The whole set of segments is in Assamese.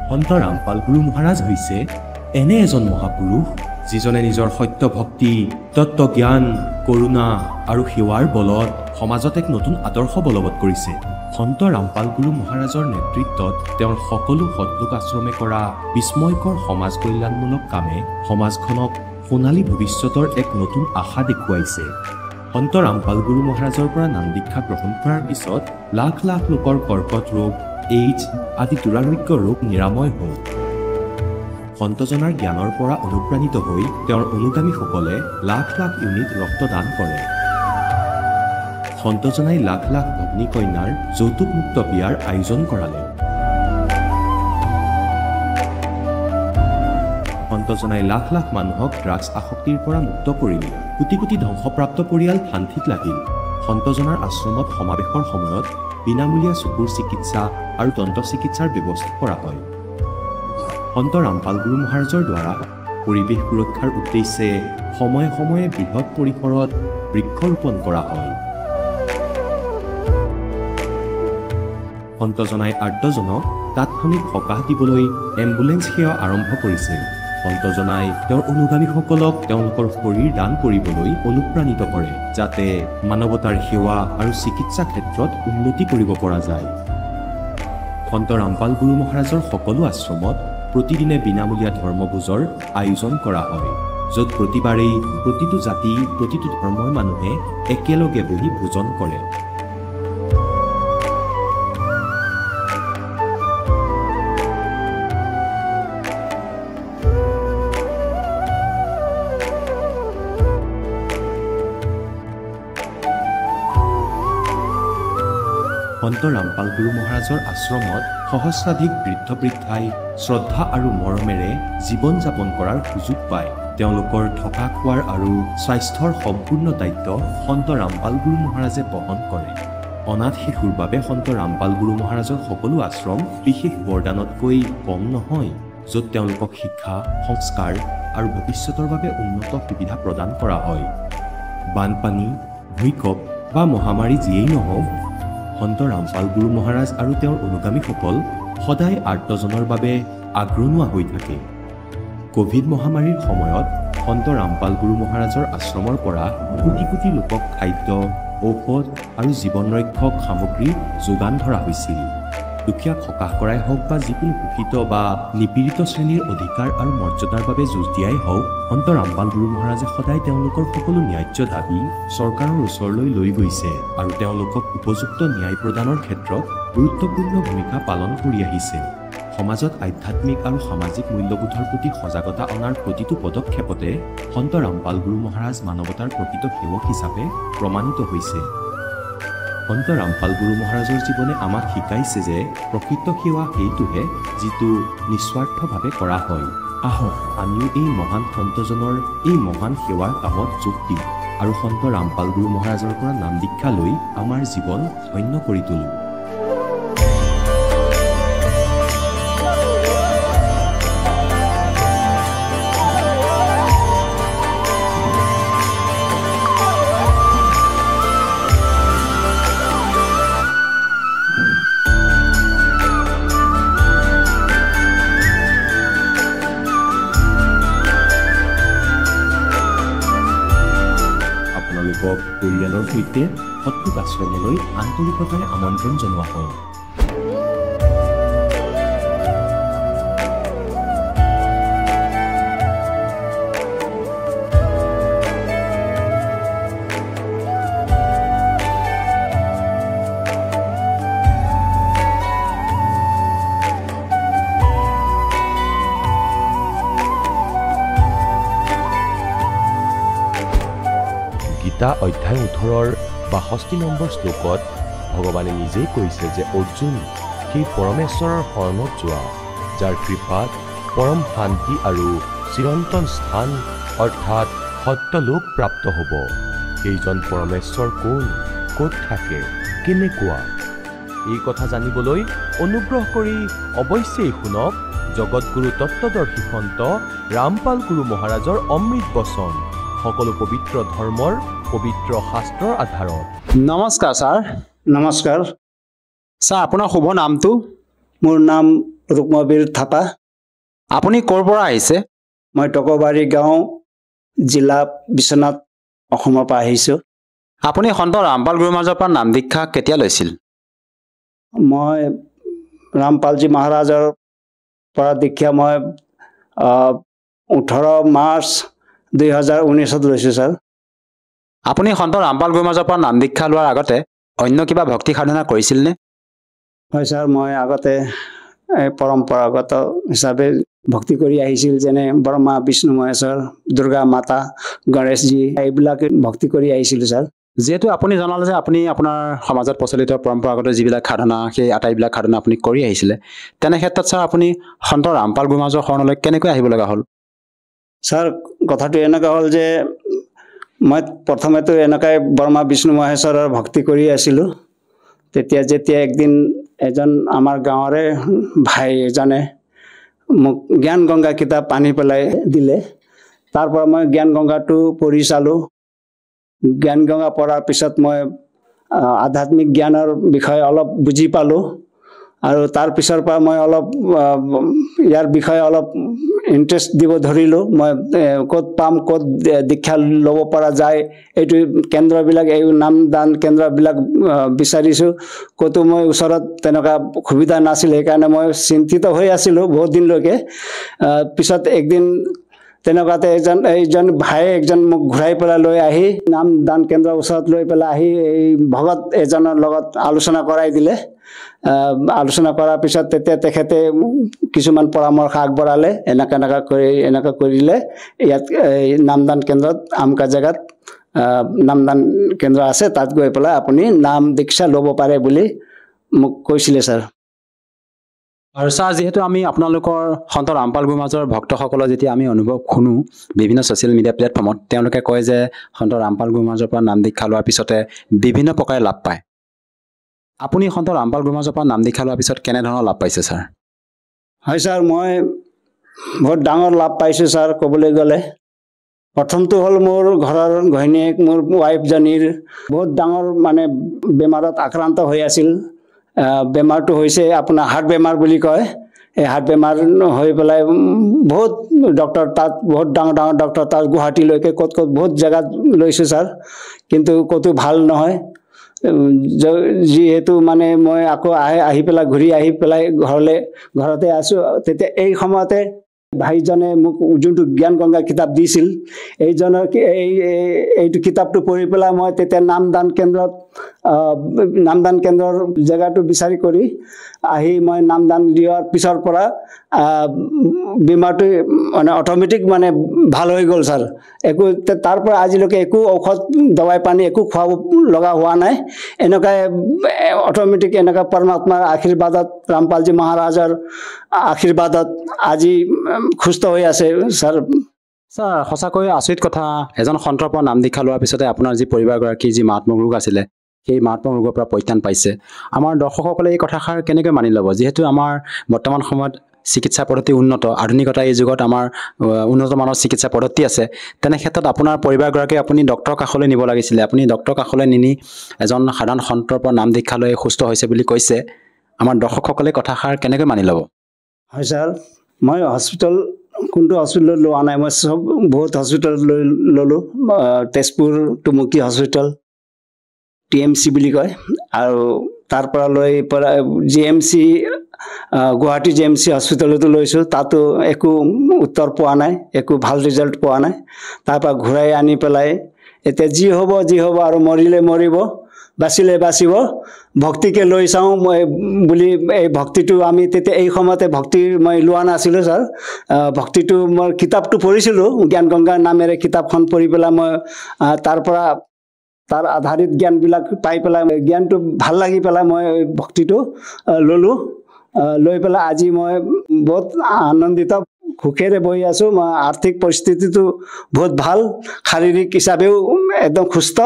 সন্ত ৰামপাল গুৰু মহাৰাজ হৈছে এনে এজন মহাপুৰুষ যিজনে নিজৰ সত্য ভক্তি, তত্ত্বজ্ঞান, কৰুণা আৰু সেৱাৰ বলত সমাজত এক নতুন আদৰ্শ বলবৎ কৰিছে। সন্ত ৰামপাল গুৰু মহাৰাজৰ নেতৃত্বত তেওঁৰ সকলো সৎলোক আশ্ৰমে কৰা বিস্ময়কৰ সমাজ কল্যাণমূলক কামে সমাজখনক সোণালী ভৱিষ্যতৰ এক নতুন আশা দেখুৱাইছে। সন্ত ৰামপাল গুৰু মহাৰাজৰ পৰা নাম দীক্ষা গ্ৰহণ কৰাৰ পিছত লাখ লাখ লোকৰ কৰ্কট ৰোগ, এইডছ আদি দুৰাৰোগ্য ৰোগ নিৰাময় হ'ল। সন্তজনাৰ জ্ঞানৰ পৰা অনুপ্ৰাণিত হৈ তেওঁৰ অনুগামীসকলে লাখ লাখ ইউনিট ৰক্তদান কৰে। সন্তজনাই লাখ লাখ ভগ্নী কন্যাৰ যৌতুকমুক্ত বিয়াৰ আয়োজন কৰালে। সন্তজনাই লাখ লাখ মানুহক ড্ৰাগছ আসক্তিৰ পৰা মুক্ত কৰিলে। কোটি কোটি ধ্বংসপ্ৰাপ্ত পৰিয়াল শান্তিত লাগিল। সন্তজনাৰ আশ্ৰমত সমাৱেশৰ সময়ত বিনামূলীয়া চকুৰ চিকিৎসা আৰু দন্ত চিকিৎসাৰ ব্যৱস্থা কৰা হয়। সন্ত ৰামপাল গুৰু মহাৰাজৰ দ্বাৰা পৰিৱেশ সুৰক্ষাৰ উদ্দেশ্যে সময়ে সময়ে বৃহৎ পৰিসৰত বৃক্ষৰোপণ কৰা হয়। সন্তজনাই আৰ্তজনক তাৎক্ষণিক সকাহ দিবলৈ এম্বুলেন্স সেৱা আৰম্ভ কৰিছে। সন্তজনাই তেওঁৰ অনুগামীসকলক তেওঁলোকৰ শৰীৰ দান কৰিবলৈ অনুপ্ৰাণিত কৰে, যাতে মানৱতাৰ সেৱা আৰু চিকিৎসা ক্ষেত্ৰত উন্নতি কৰিব পৰা যায়। সন্ত ৰামপাল গুৰু মহাৰাজৰ সকলো আশ্ৰমত প্ৰতিদিনে বিনামূলীয়া ধৰ্মভোজৰ আয়োজন কৰা হয়, য'ত প্ৰতিবাৰেই প্ৰতিটো জাতি, প্ৰতিটো ধৰ্মৰ মানুহে একেলগে বহি ভোজন কৰে। সন্ত ৰামপাল গুৰু মহাৰাজৰ আশ্ৰমত সহস্ৰাধিক বৃদ্ধ বৃদ্ধাই শ্ৰদ্ধা আৰু মৰমেৰে জীৱন যাপন কৰাৰ সুযোগ পায়। তেওঁলোকৰ থকা খোৱাৰ আৰু স্বাস্থ্যৰ সম্পূৰ্ণ দায়িত্ব সন্ত ৰামপাল গুৰু মহাৰাজে বহন কৰে। অনাথ শিশুৰ বাবে সন্ত ৰামপাল গুৰু মহাৰাজৰ সকলো আশ্ৰম বিশেষ বৰদানতকৈ কম নহয়, য'ত তেওঁলোকক শিক্ষা, সংস্কাৰ আৰু ভৱিষ্যতৰ বাবে উন্নত সুবিধা প্ৰদান কৰা হয়। বানপানী, ভূঁইকঁপ বা মহামাৰী যিয়েই নহওক, সন্ত ৰামপাল গুৰু মহাৰাজ আৰু তেওঁৰ অনুগামীসকল সদায় আৰ্তজনৰ বাবে আগৰণুৱা হৈ থাকে। ক'ভিড মহামাৰীৰ সময়ত সন্ত ৰামপাল গুৰু মহাৰাজৰ আশ্ৰমৰ পৰা কোটি কোটি লোকক খাদ্য, ঔষধ আৰু জীৱন ৰক্ষক সামগ্ৰী যোগান ধৰা হৈছিল। দুখীয়াক সকাহ কৰাই হওক বা যিকোনো শোষিত বা নিপীড়িত শ্ৰেণীৰ অধিকাৰ আৰু মৰ্যাদাৰ বাবে যুঁজ দিয়াই হওক, সন্ত ৰামপাল গুৰু মহাৰাজে সদায় তেওঁলোকৰ সকলো ন্যায্য দাবী চৰকাৰৰ ওচৰলৈ লৈ গৈছে আৰু তেওঁলোকক উপযুক্ত ন্যায় প্ৰদানৰ ক্ষেত্ৰত গুৰুত্বপূৰ্ণ ভূমিকা পালন কৰি আহিছে। সমাজত আধ্যাত্মিক আৰু সামাজিক মূল্যবোধৰ প্ৰতি সজাগতা অনাৰ প্ৰতিটো পদক্ষেপতে সন্ত ৰামপাল গুৰু মহাৰাজ মানৱতাৰ প্ৰকৃত সেৱক হিচাপে প্ৰমাণিত হৈছে। সন্ত ৰামপাল গুৰু মহাৰাজৰ জীৱনে আমাক শিকাইছে যে প্ৰকৃত সেৱা সেইটোহে যিটো নিস্বাৰ্থভাৱে কৰা হয়। আহক আমিও এই মহান সন্তজনৰ এই মহান সেৱাৰ কামত যোগ দিওঁ আৰু সন্ত ৰামপাল গুৰু মহাৰাজৰ পৰা নাম দীক্ষা লৈ আমাৰ জীৱন ধন্য কৰি তোলোঁ। পৰিয়ালৰ সৈতে সৎলোক আশ্ৰমলৈ আন্তৰিকতাৰে আমন্ত্ৰণ জনোৱা হ'ল। গীতা অধ্যায় 18ৰ 62 নম্বৰ শ্লোকত ভগৱানে নিজেই কৈছে যে অৰ্জুন, সেই পৰমেশ্বৰৰ শৰণত যোৱা, যাৰ কৃপাত পৰম শান্তি আৰু চিৰন্তন স্থান অৰ্থাৎ সত্যলোক প্ৰাপ্ত হ'ব। সেইজন পৰমেশ্বৰ কোন, ক'ত থাকে, কেনেকুৱা, এই কথা জানিবলৈ অনুগ্ৰহ কৰি অৱশ্যেই শুনক জগতগুৰু তত্ত্বদৰ্শী সন্ত ৰামপাল গুৰু মহাৰাজৰ অমৃত বচন, সকলো পবিত্ৰ ধৰ্মৰ পবিত্ৰ শাস্ত্ৰৰ আধাৰত। নমস্কাৰ ছাৰ। নমস্কাৰ ছাৰ, আপোনাৰ শুভ নামটো? মোৰ নাম ৰুক্মবীৰ থাপা। আপুনি ক'ৰ পৰা আহিছে? মই টকবাৰী গাঁও, জিলা বিশ্বনাথ, অসমৰ পৰা আহিছোঁ। আপুনি সন্ত ৰামপাল গুৰু মহাৰাজৰ পৰা নাম দীক্ষা কেতিয়া লৈছিল? মই ৰামপালজী মহাৰাজৰ পৰা দীক্ষা মই 18 মাৰ্চ 2019ত লৈছোঁ ছাৰ। আপুনি সন্ত ৰামপাল গুৰু মহাৰাজৰ পৰা নাম দীক্ষা লোৱাৰ আগতে অন্য কিবা ভক্তি সাধনা কৰিছিলনে? হয় ছাৰ, মই আগতে পৰম্পৰাগত হিচাপে ভক্তি কৰি আহিছিল, যেনে ব্ৰহ্মা, বিষ্ণু, মহেশ্বৰ, দুৰ্গা মাতা, গণেশজী, এইবিলাক ভক্তি কৰি আহিছিলোঁ ছাৰ। যিহেতু আপুনি জনালে যে আপুনি আপোনাৰ সমাজত প্ৰচলিত পৰম্পৰাগত যিবিলাক সাধনা, সেই আটাইবিলাক সাধনা আপুনি কৰি আহিছিলে, তেনে ক্ষেত্ৰত ছাৰ আপুনি সন্ত ৰামপাল গুৰু মহাৰাজৰ শৰণলৈ কেনেকৈ আহিব লগা হ'ল? ছাৰ, কথাটো এনেকুৱা হ'ল যে মই প্ৰথমেতো এনেকুৱাই ব্ৰহ্মা, বিষ্ণু, মহেশ্বৰৰ ভক্তি কৰি আছিলোঁ। তেতিয়া যেতিয়া একদিন এজন আমাৰ গাঁৱৰে ভাই এজনে মোক জ্ঞান গংগা কিতাপ আনি পেলাই দিলে, তাৰ পৰা মই জ্ঞান গংগাটো পঢ়ি চালোঁ। জ্ঞান গংগা পঢ়াৰ পিছত মই আধ্যাত্মিক জ্ঞানৰ বিষয়ে অলপ বুজি পালোঁ আৰু তাৰ পিছৰ পৰা মই অলপ ইয়াৰ বিষয়ে অলপ ইণ্টাৰেষ্ট দিব ধৰিলোঁ। মই ক'ত পাম, ক'ত দীক্ষা ল'ব পৰা যায়, এইটো কেন্দ্ৰবিলাক, এই নামদান কেন্দ্ৰবিলাক বিচাৰিছোঁ। ক'তো মই ওচৰত তেনেকুৱা সুবিধা নাছিল, সেইকাৰণে মই চিন্তিত হৈ আছিলোঁ বহুত দিনলৈকে। পিছত একদিন তেনেকুৱাতে এইজন ভায়ে একজন মোক ঘূৰাই পেলাই লৈ আহি নামদান কেন্দ্ৰৰ ওচৰত লৈ পেলাই আহি এই ভগত এজনৰ লগত আলোচনা কৰাই দিলে। আলোচনা কৰাৰ পিছত তেতিয়া তেখেতে কিছুমান পৰামৰ্শ আগবঢ়ালে, এনেকুৱা এনেকুৱা কৰি এনেকুৱা কৰিলে ইয়াত এই নামদান কেন্দ্ৰত আমকা জেগাত নামদান কেন্দ্ৰ আছে, তাত গৈ পেলাই আপুনি নাম দীক্ষা ল'ব পাৰে বুলি মোক কৈছিলে ছাৰ। আৰু ছাৰ, যিহেতু আমি আপোনালোকৰ সন্ত ৰামপাল গুৰু মহাৰাজৰ ভক্তসকলৰ যেতিয়া আমি অনুভৱ শুনো বিভিন্ন ছ'চিয়েল মিডিয়া প্লেটফৰ্মত, তেওঁলোকে কয় যে সন্ত ৰামপাল গুৰু মহাৰাজৰ পৰা নাম দীক্ষা লোৱাৰ পিছতে বিভিন্ন প্ৰকাৰে লাভ পায়। আপুনি সন্ত ৰামপাল গুৰু মহাৰাজৰ পৰা নাম দীক্ষা লোৱাৰ পিছত কেনেধৰণৰ লাভ পাইছে ছাৰ? হয় ছাৰ, মই বহুত ডাঙৰ লাভ পাইছোঁ ছাৰ। ক'বলৈ গ'লে প্ৰথমটো হ'ল মোৰ ঘৰৰ ঘৈণীয়েক, মোৰ ৱাইফজনীৰ বহুত ডাঙৰ মানে বেমাৰত আক্ৰান্ত হৈ আছিল। বেমাৰটো হৈছে আপোনাৰ হাৰ্ট বেমাৰ বুলি কয়। এই হাৰ্ট বেমাৰ হৈ পেলাই বহুত ডক্টৰ তাত, বহুত ডাঙৰ ডাঙৰ ডক্টৰ তাত, গুৱাহাটীলৈকে ক'ত ক'ত বহুত জেগাত লৈছোঁ ছাৰ, কিন্তু ক'তো ভাল নহয়। যিহেতু মানে মই আকৌ আহি পেলাই ঘূৰি আহি পেলাই ঘৰতে আছোঁ। তেতিয়া এই সময়তে ভাইজনে মোক যোনটো জ্ঞান গংগা কিতাপ দিছিল, এইজনৰ এইটো কিতাপটো পঢ়ি পেলাই মই তেতিয়া নামদান কেন্দ্ৰৰ জেগাটো বিচাৰি কৰি আহি মই নামদান দিয়াৰ পিছৰ পৰা বেমাৰটো মানে অট'মেটিক মানে ভাল হৈ গ'ল ছাৰ। একো তাৰ পৰা আজিলৈকে একো ঔষধ দৱাই পানী একো খুৱাব লগা হোৱা নাই। এনেকুৱাই অট'মেটিক এনেকুৱা পৰমাত্মাৰ আশীৰ্বাদত, ৰামপালজী মহাৰাজৰ আশীৰ্বাদত আজি সুস্থ হৈ আছে ছাৰ। ছাৰ, সঁচাকৈ আচৰিত কথা, এজন সন্তৰ পৰা নাম দীক্ষা লোৱাৰ পিছতে আপোনাৰ যি পৰিবাৰগৰাকী যি মাৰাত্মক ৰোগ আছিলে, সেই মাৰাত্মক ৰোগৰ পৰা পৰিত্ৰাণ পাইছে। আমাৰ দৰ্শকসকলে এই কথাষাৰ কেনেকৈ মানি ল'ব? যিহেতু আমাৰ বৰ্তমান সময়ত চিকিৎসা পদ্ধতি উন্নত, আধুনিকতা এই যুগত আমাৰ উন্নত মানৰ চিকিৎসা পদ্ধতি আছে, তেনে ক্ষেত্ৰত আপোনাৰ পৰিবাৰগৰাকী আপুনি ডক্টৰৰ কাষলৈ নিব লাগিছিলে। আপুনি ডক্টৰৰ কাষলৈ নিনি এজন সাধাৰণ সন্তৰ পৰা নাম দীক্ষা লৈ সুস্থ হৈছে বুলি কৈছে। আমাৰ দৰ্শকসকলে কথাষাৰ কেনেকৈ মানি ল'ব? হয় ছাৰ, মই হস্পিটেল কোনটো হস্পিটেলত লোৱা নাই, মই চব বহুত হস্পিটেলত লৈ ল'লোঁ। Tezpur Tumki hospital, TMC বুলি কয়, আৰু তাৰ পৰা লৈ পেলাই GMC, Guwahati GMC হস্পিটেলতো লৈছোঁ, তাতো একো উত্তৰ পোৱা নাই, একো ভাল ৰিজাল্ট পোৱা নাই। তাৰপৰা ঘূৰাই আনি পেলাই এতিয়া যি হ'ব যি হ'ব আৰু মৰিলে মৰিব, বাচিলে বাচিব, ভক্তিকে লৈ চাওঁ মই বুলি। এই ভক্তিটো আমি তেতিয়া এই সময়তে ভক্তি মই লোৱা নাছিলোঁ ছাৰ। ভক্তিটো মই কিতাপটো পঢ়িছিলোঁ, জ্ঞান গংগাৰ নামেৰে কিতাপখন পঢ়ি পেলাই মই তাৰ পৰা তাৰ আধাৰিত জ্ঞানবিলাক পাই পেলাই জ্ঞানটো ভাল লাগি পেলাই মই ভক্তিটো ল'লোঁ। লৈ পেলাই আজি মই বহুত আনন্দিত, সুখেৰে বহি আছোঁ। মই আৰ্থিক পৰিস্থিতিটো বহুত ভাল, শাৰীৰিক হিচাপেও একদম সুস্থ,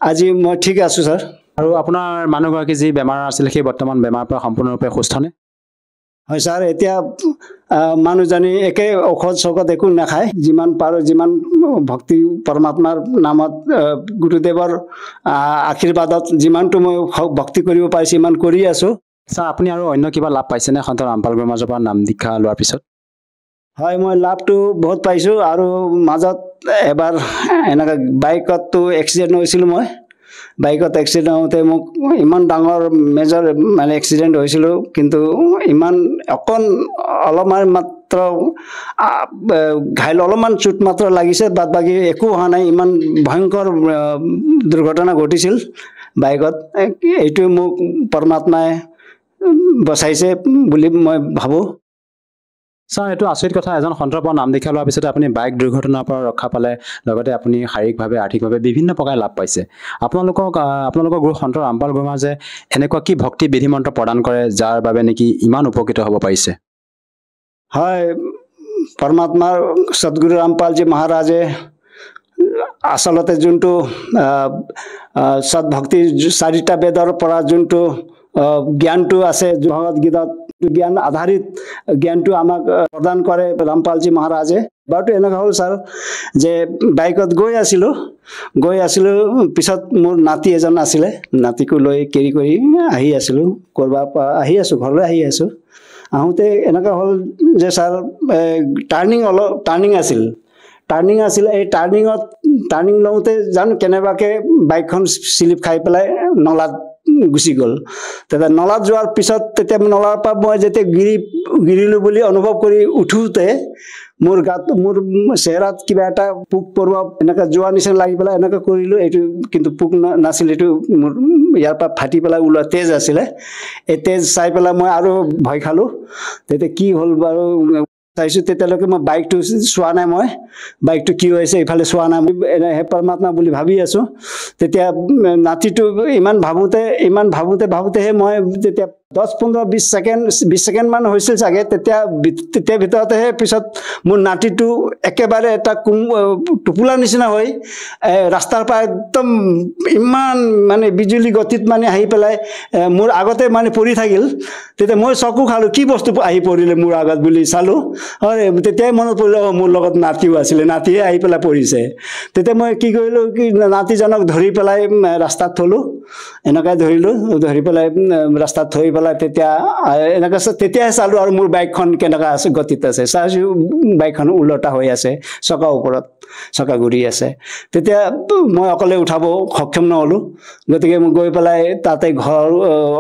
আজি মই ঠিক আছোঁ ছাৰ। আৰু আপোনাৰ মানুহগৰাকী যি বেমাৰ আছিল, সেই বৰ্তমান বেমাৰৰ পৰা সম্পূৰ্ণৰূপে সুস্থনে? হয় ছাৰ, এতিয়া মানুহজনী একে ঔষধ চৌষধ একো নাখায়। যিমান পাৰোঁ যিমান ভক্তি পৰমাত্মাৰ নামত, গুৰুদেৱৰ আশীৰ্বাদত যিমানটো মই ভক্তি কৰিব পাৰিছোঁ ইমান কৰি আছোঁ। ছাৰ, আপুনি আৰু অন্য কিবা লাভ পাইছেনে সন্ত ৰামপাল গুৰু মহাৰাজৰ পৰা নাম দীক্ষা লোৱাৰ পিছত? হয়, মই লাভটো বহুত পাইছোঁ। আৰু মাজত এবাৰ এনেকৈ বাইকততো এক্সিডেণ্ট হৈছিলোঁ। মই বাইকত এক্সিডেণ্ট হওঁতে মোক ইমান ডাঙৰ মেজৰ মানে এক্সিডেণ্ট হৈছিলোঁ, কিন্তু ইমান অকণ অলপমান মাত্ৰ ঘাইল, অলপমান চোট মাত্ৰ লাগিছে, বাদ বাকী একো হোৱা নাই। ইমান ভয়ংকৰ দুৰ্ঘটনা ঘটিছিল বাইকত। এইটোৱে মোক পৰমাত্মাই বচাইছে বুলি মই ভাবোঁ। ছাৰ, এইটো আচৰিত কথা, এজন সন্তৰ পৰা নাম দীক্ষা লোৱাৰ পিছতে আপুনি বাইক দুৰ্ঘটনাৰ পৰা ৰক্ষা পালে, লগতে আপুনি শাৰীৰিকভাৱে, আৰ্থিকভাৱে বিভিন্ন প্ৰকাৰে লাভ পাইছে। আপোনালোকৰ গুৰু সন্ত ৰামপাল গুৰু মহাৰাজে এনেকুৱা কি ভক্তি বিধি মন্ত্ৰ প্ৰদান কৰে যাৰ বাবে নেকি ইমান উপকৃত হ'ব পাৰিছে? হয়, পৰমাত্মাৰ সদগুৰু ৰামপালজী মহাৰাজে আচলতে যোনটো সৎভক্তি, চাৰিটা বেদৰ পৰা যোনটো জ্ঞানটো আছে, ভগৱত গীতাত জ্ঞান আধাৰিত জ্ঞানটো আমাক প্ৰদান কৰে ৰামপালজী মহাৰাজে। বাৰুতো এনেকুৱা হ'ল ছাৰ যে বাইকত গৈ আছিলোঁ, পিছত মোৰ নাতি এজন আছিলে, নাতিকো লৈ কেৰি কৰি আহি আছিলোঁ, ক'ৰবাৰ পৰা আহি আছোঁ, ঘৰলৈ আহি আছোঁ। আহোঁতে এনেকুৱা হ'ল যে ছাৰ, টাৰ্ণিং অলপ টাৰ্ণিং আছিল, এই টাৰ্ণিং লওঁতে জানো কেনেবাকৈ বাইকখন শ্লিপ খাই পেলাই নলাত গুচি গ'ল। তেতিয়া নলাত যোৱাৰ পিছত তেতিয়া নলাৰ পৰা মই যেতিয়া গিৰিলোঁ বুলি অনুভৱ কৰি উঠোঁতে মোৰ গাত, মোৰ চেহেৰাত কিবা এটা পোক পৰুৱা এনেকৈ যোৱা নিচিনা লাগি পেলাই এনেকৈ কৰিলোঁ। এইটো কিন্তু পোক নাছিল, এইটো মোৰ ইয়াৰ পৰা ফাটি পেলাই ওলোৱা তেজ আছিলে। এই তেজ চাই পেলাই মই আৰু ভয় খালোঁ। তেতিয়া কি হ'ল বাৰু চাইছোঁ, তেতিয়ালৈকে মই বাইকটো চোৱা নাই, মই বাইকটো কি হৈছে ইফালে চোৱা নাই, এনে হে পৰমাত্মা বুলি ভাবি আছোঁ। তেতিয়া নাতিটো ইমান ভাবোঁতে ভাবোঁতেহে মই তেতিয়া 10, 15, 20 ছেকেণ্ডমান হৈছিল চাগে, তেতিয়া ভিতৰতেহে পিছত মোৰ নাতিটো একেবাৰে এটা টোপোলা নিচিনা হৈ ৰাস্তাৰ পৰা একদম ইমান মানে বিজুলী গতিত মানে আহি পেলাই মোৰ আগতে মানে পৰি থাকিল। তেতিয়া মই চকু খালোঁ, কি বস্তু আহি পৰিলে মোৰ আগত বুলি চালোঁ। হয়, তেতিয়াই মনত পৰিলে, অ' মোৰ লগত নাতিও আছিলে, নাতিয়ে আহি পেলাই পৰিছে। তেতিয়া মই কি কৰিলোঁ কি, নাতিজনক ধৰি পেলাই ৰাস্তাত থলোঁ, এনেকুৱাই ধৰিলোঁ, ধৰি পেলাই ৰাস্তাত থৈ পেলাই তেতিয়া এনেকৈ তেতিয়াহে চালোঁ আৰু মোৰ বাইকখন কেনেকুৱা আছে, গতিত আছে। চাইছোঁ বাইকখন ওলটা হৈ আছে, চকা ওপৰত চকা ঘূৰি আছে। তেতিয়া মই অকলে উঠাব সক্ষম নহ'লোঁ, গতিকে মই গৈ পেলাই তাতে ঘৰ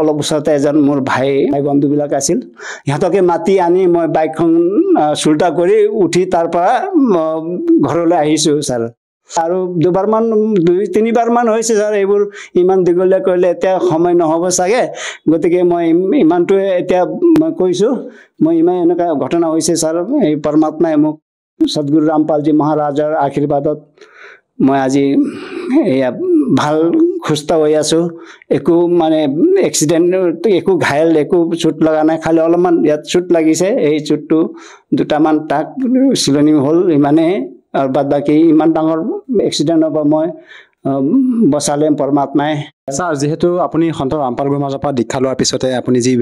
অলপ ওচৰতে এজন মোৰ ভাই বন্ধুবিলাক আছিল, সিহঁতকে মাতি আনি মই বাইকখন চুলটা কৰি উঠি তাৰ পৰা ঘৰলৈ আহিছোঁ ছাৰ। আৰু দুবাৰমান, 2, 3 বাৰমান হৈছে ছাৰ। এইবোৰ ইমান দীঘলীয়া কৰিলে এতিয়া সময় নহ'ব চাগে, গতিকে মই ইমানটোৱে এতিয়া মই কৈছোঁ। মই ইমান এনেকুৱা ঘটনা হৈছে ছাৰ। এই পৰমাত্মাই মোক সদগুৰু ৰামপালজী মহাৰাজৰ আশীৰ্বাদত মই আজি এয়া ভাল সুস্থ হৈ আছোঁ। একো মানে এক্সিডেণ্ট, একো ঘাইল, একো চোট লগা নাই, খালি অলপমান ইয়াত চোট লাগিছে। এই চোটটো দুটামান টাক চিলনি হ'ল, ইমানেই। আৰু বাদ বাকী ইমান ডাঙৰ এক্সিডেণ্টৰ পৰা মই বচালে পৰমাত্মাই। ছাৰ, যিহেতু আপুনি সন্ত ৰামপাল গুৰু মহাৰাজৰ পৰা দীক্ষা লোৱাৰ পিছতে আপুনি যি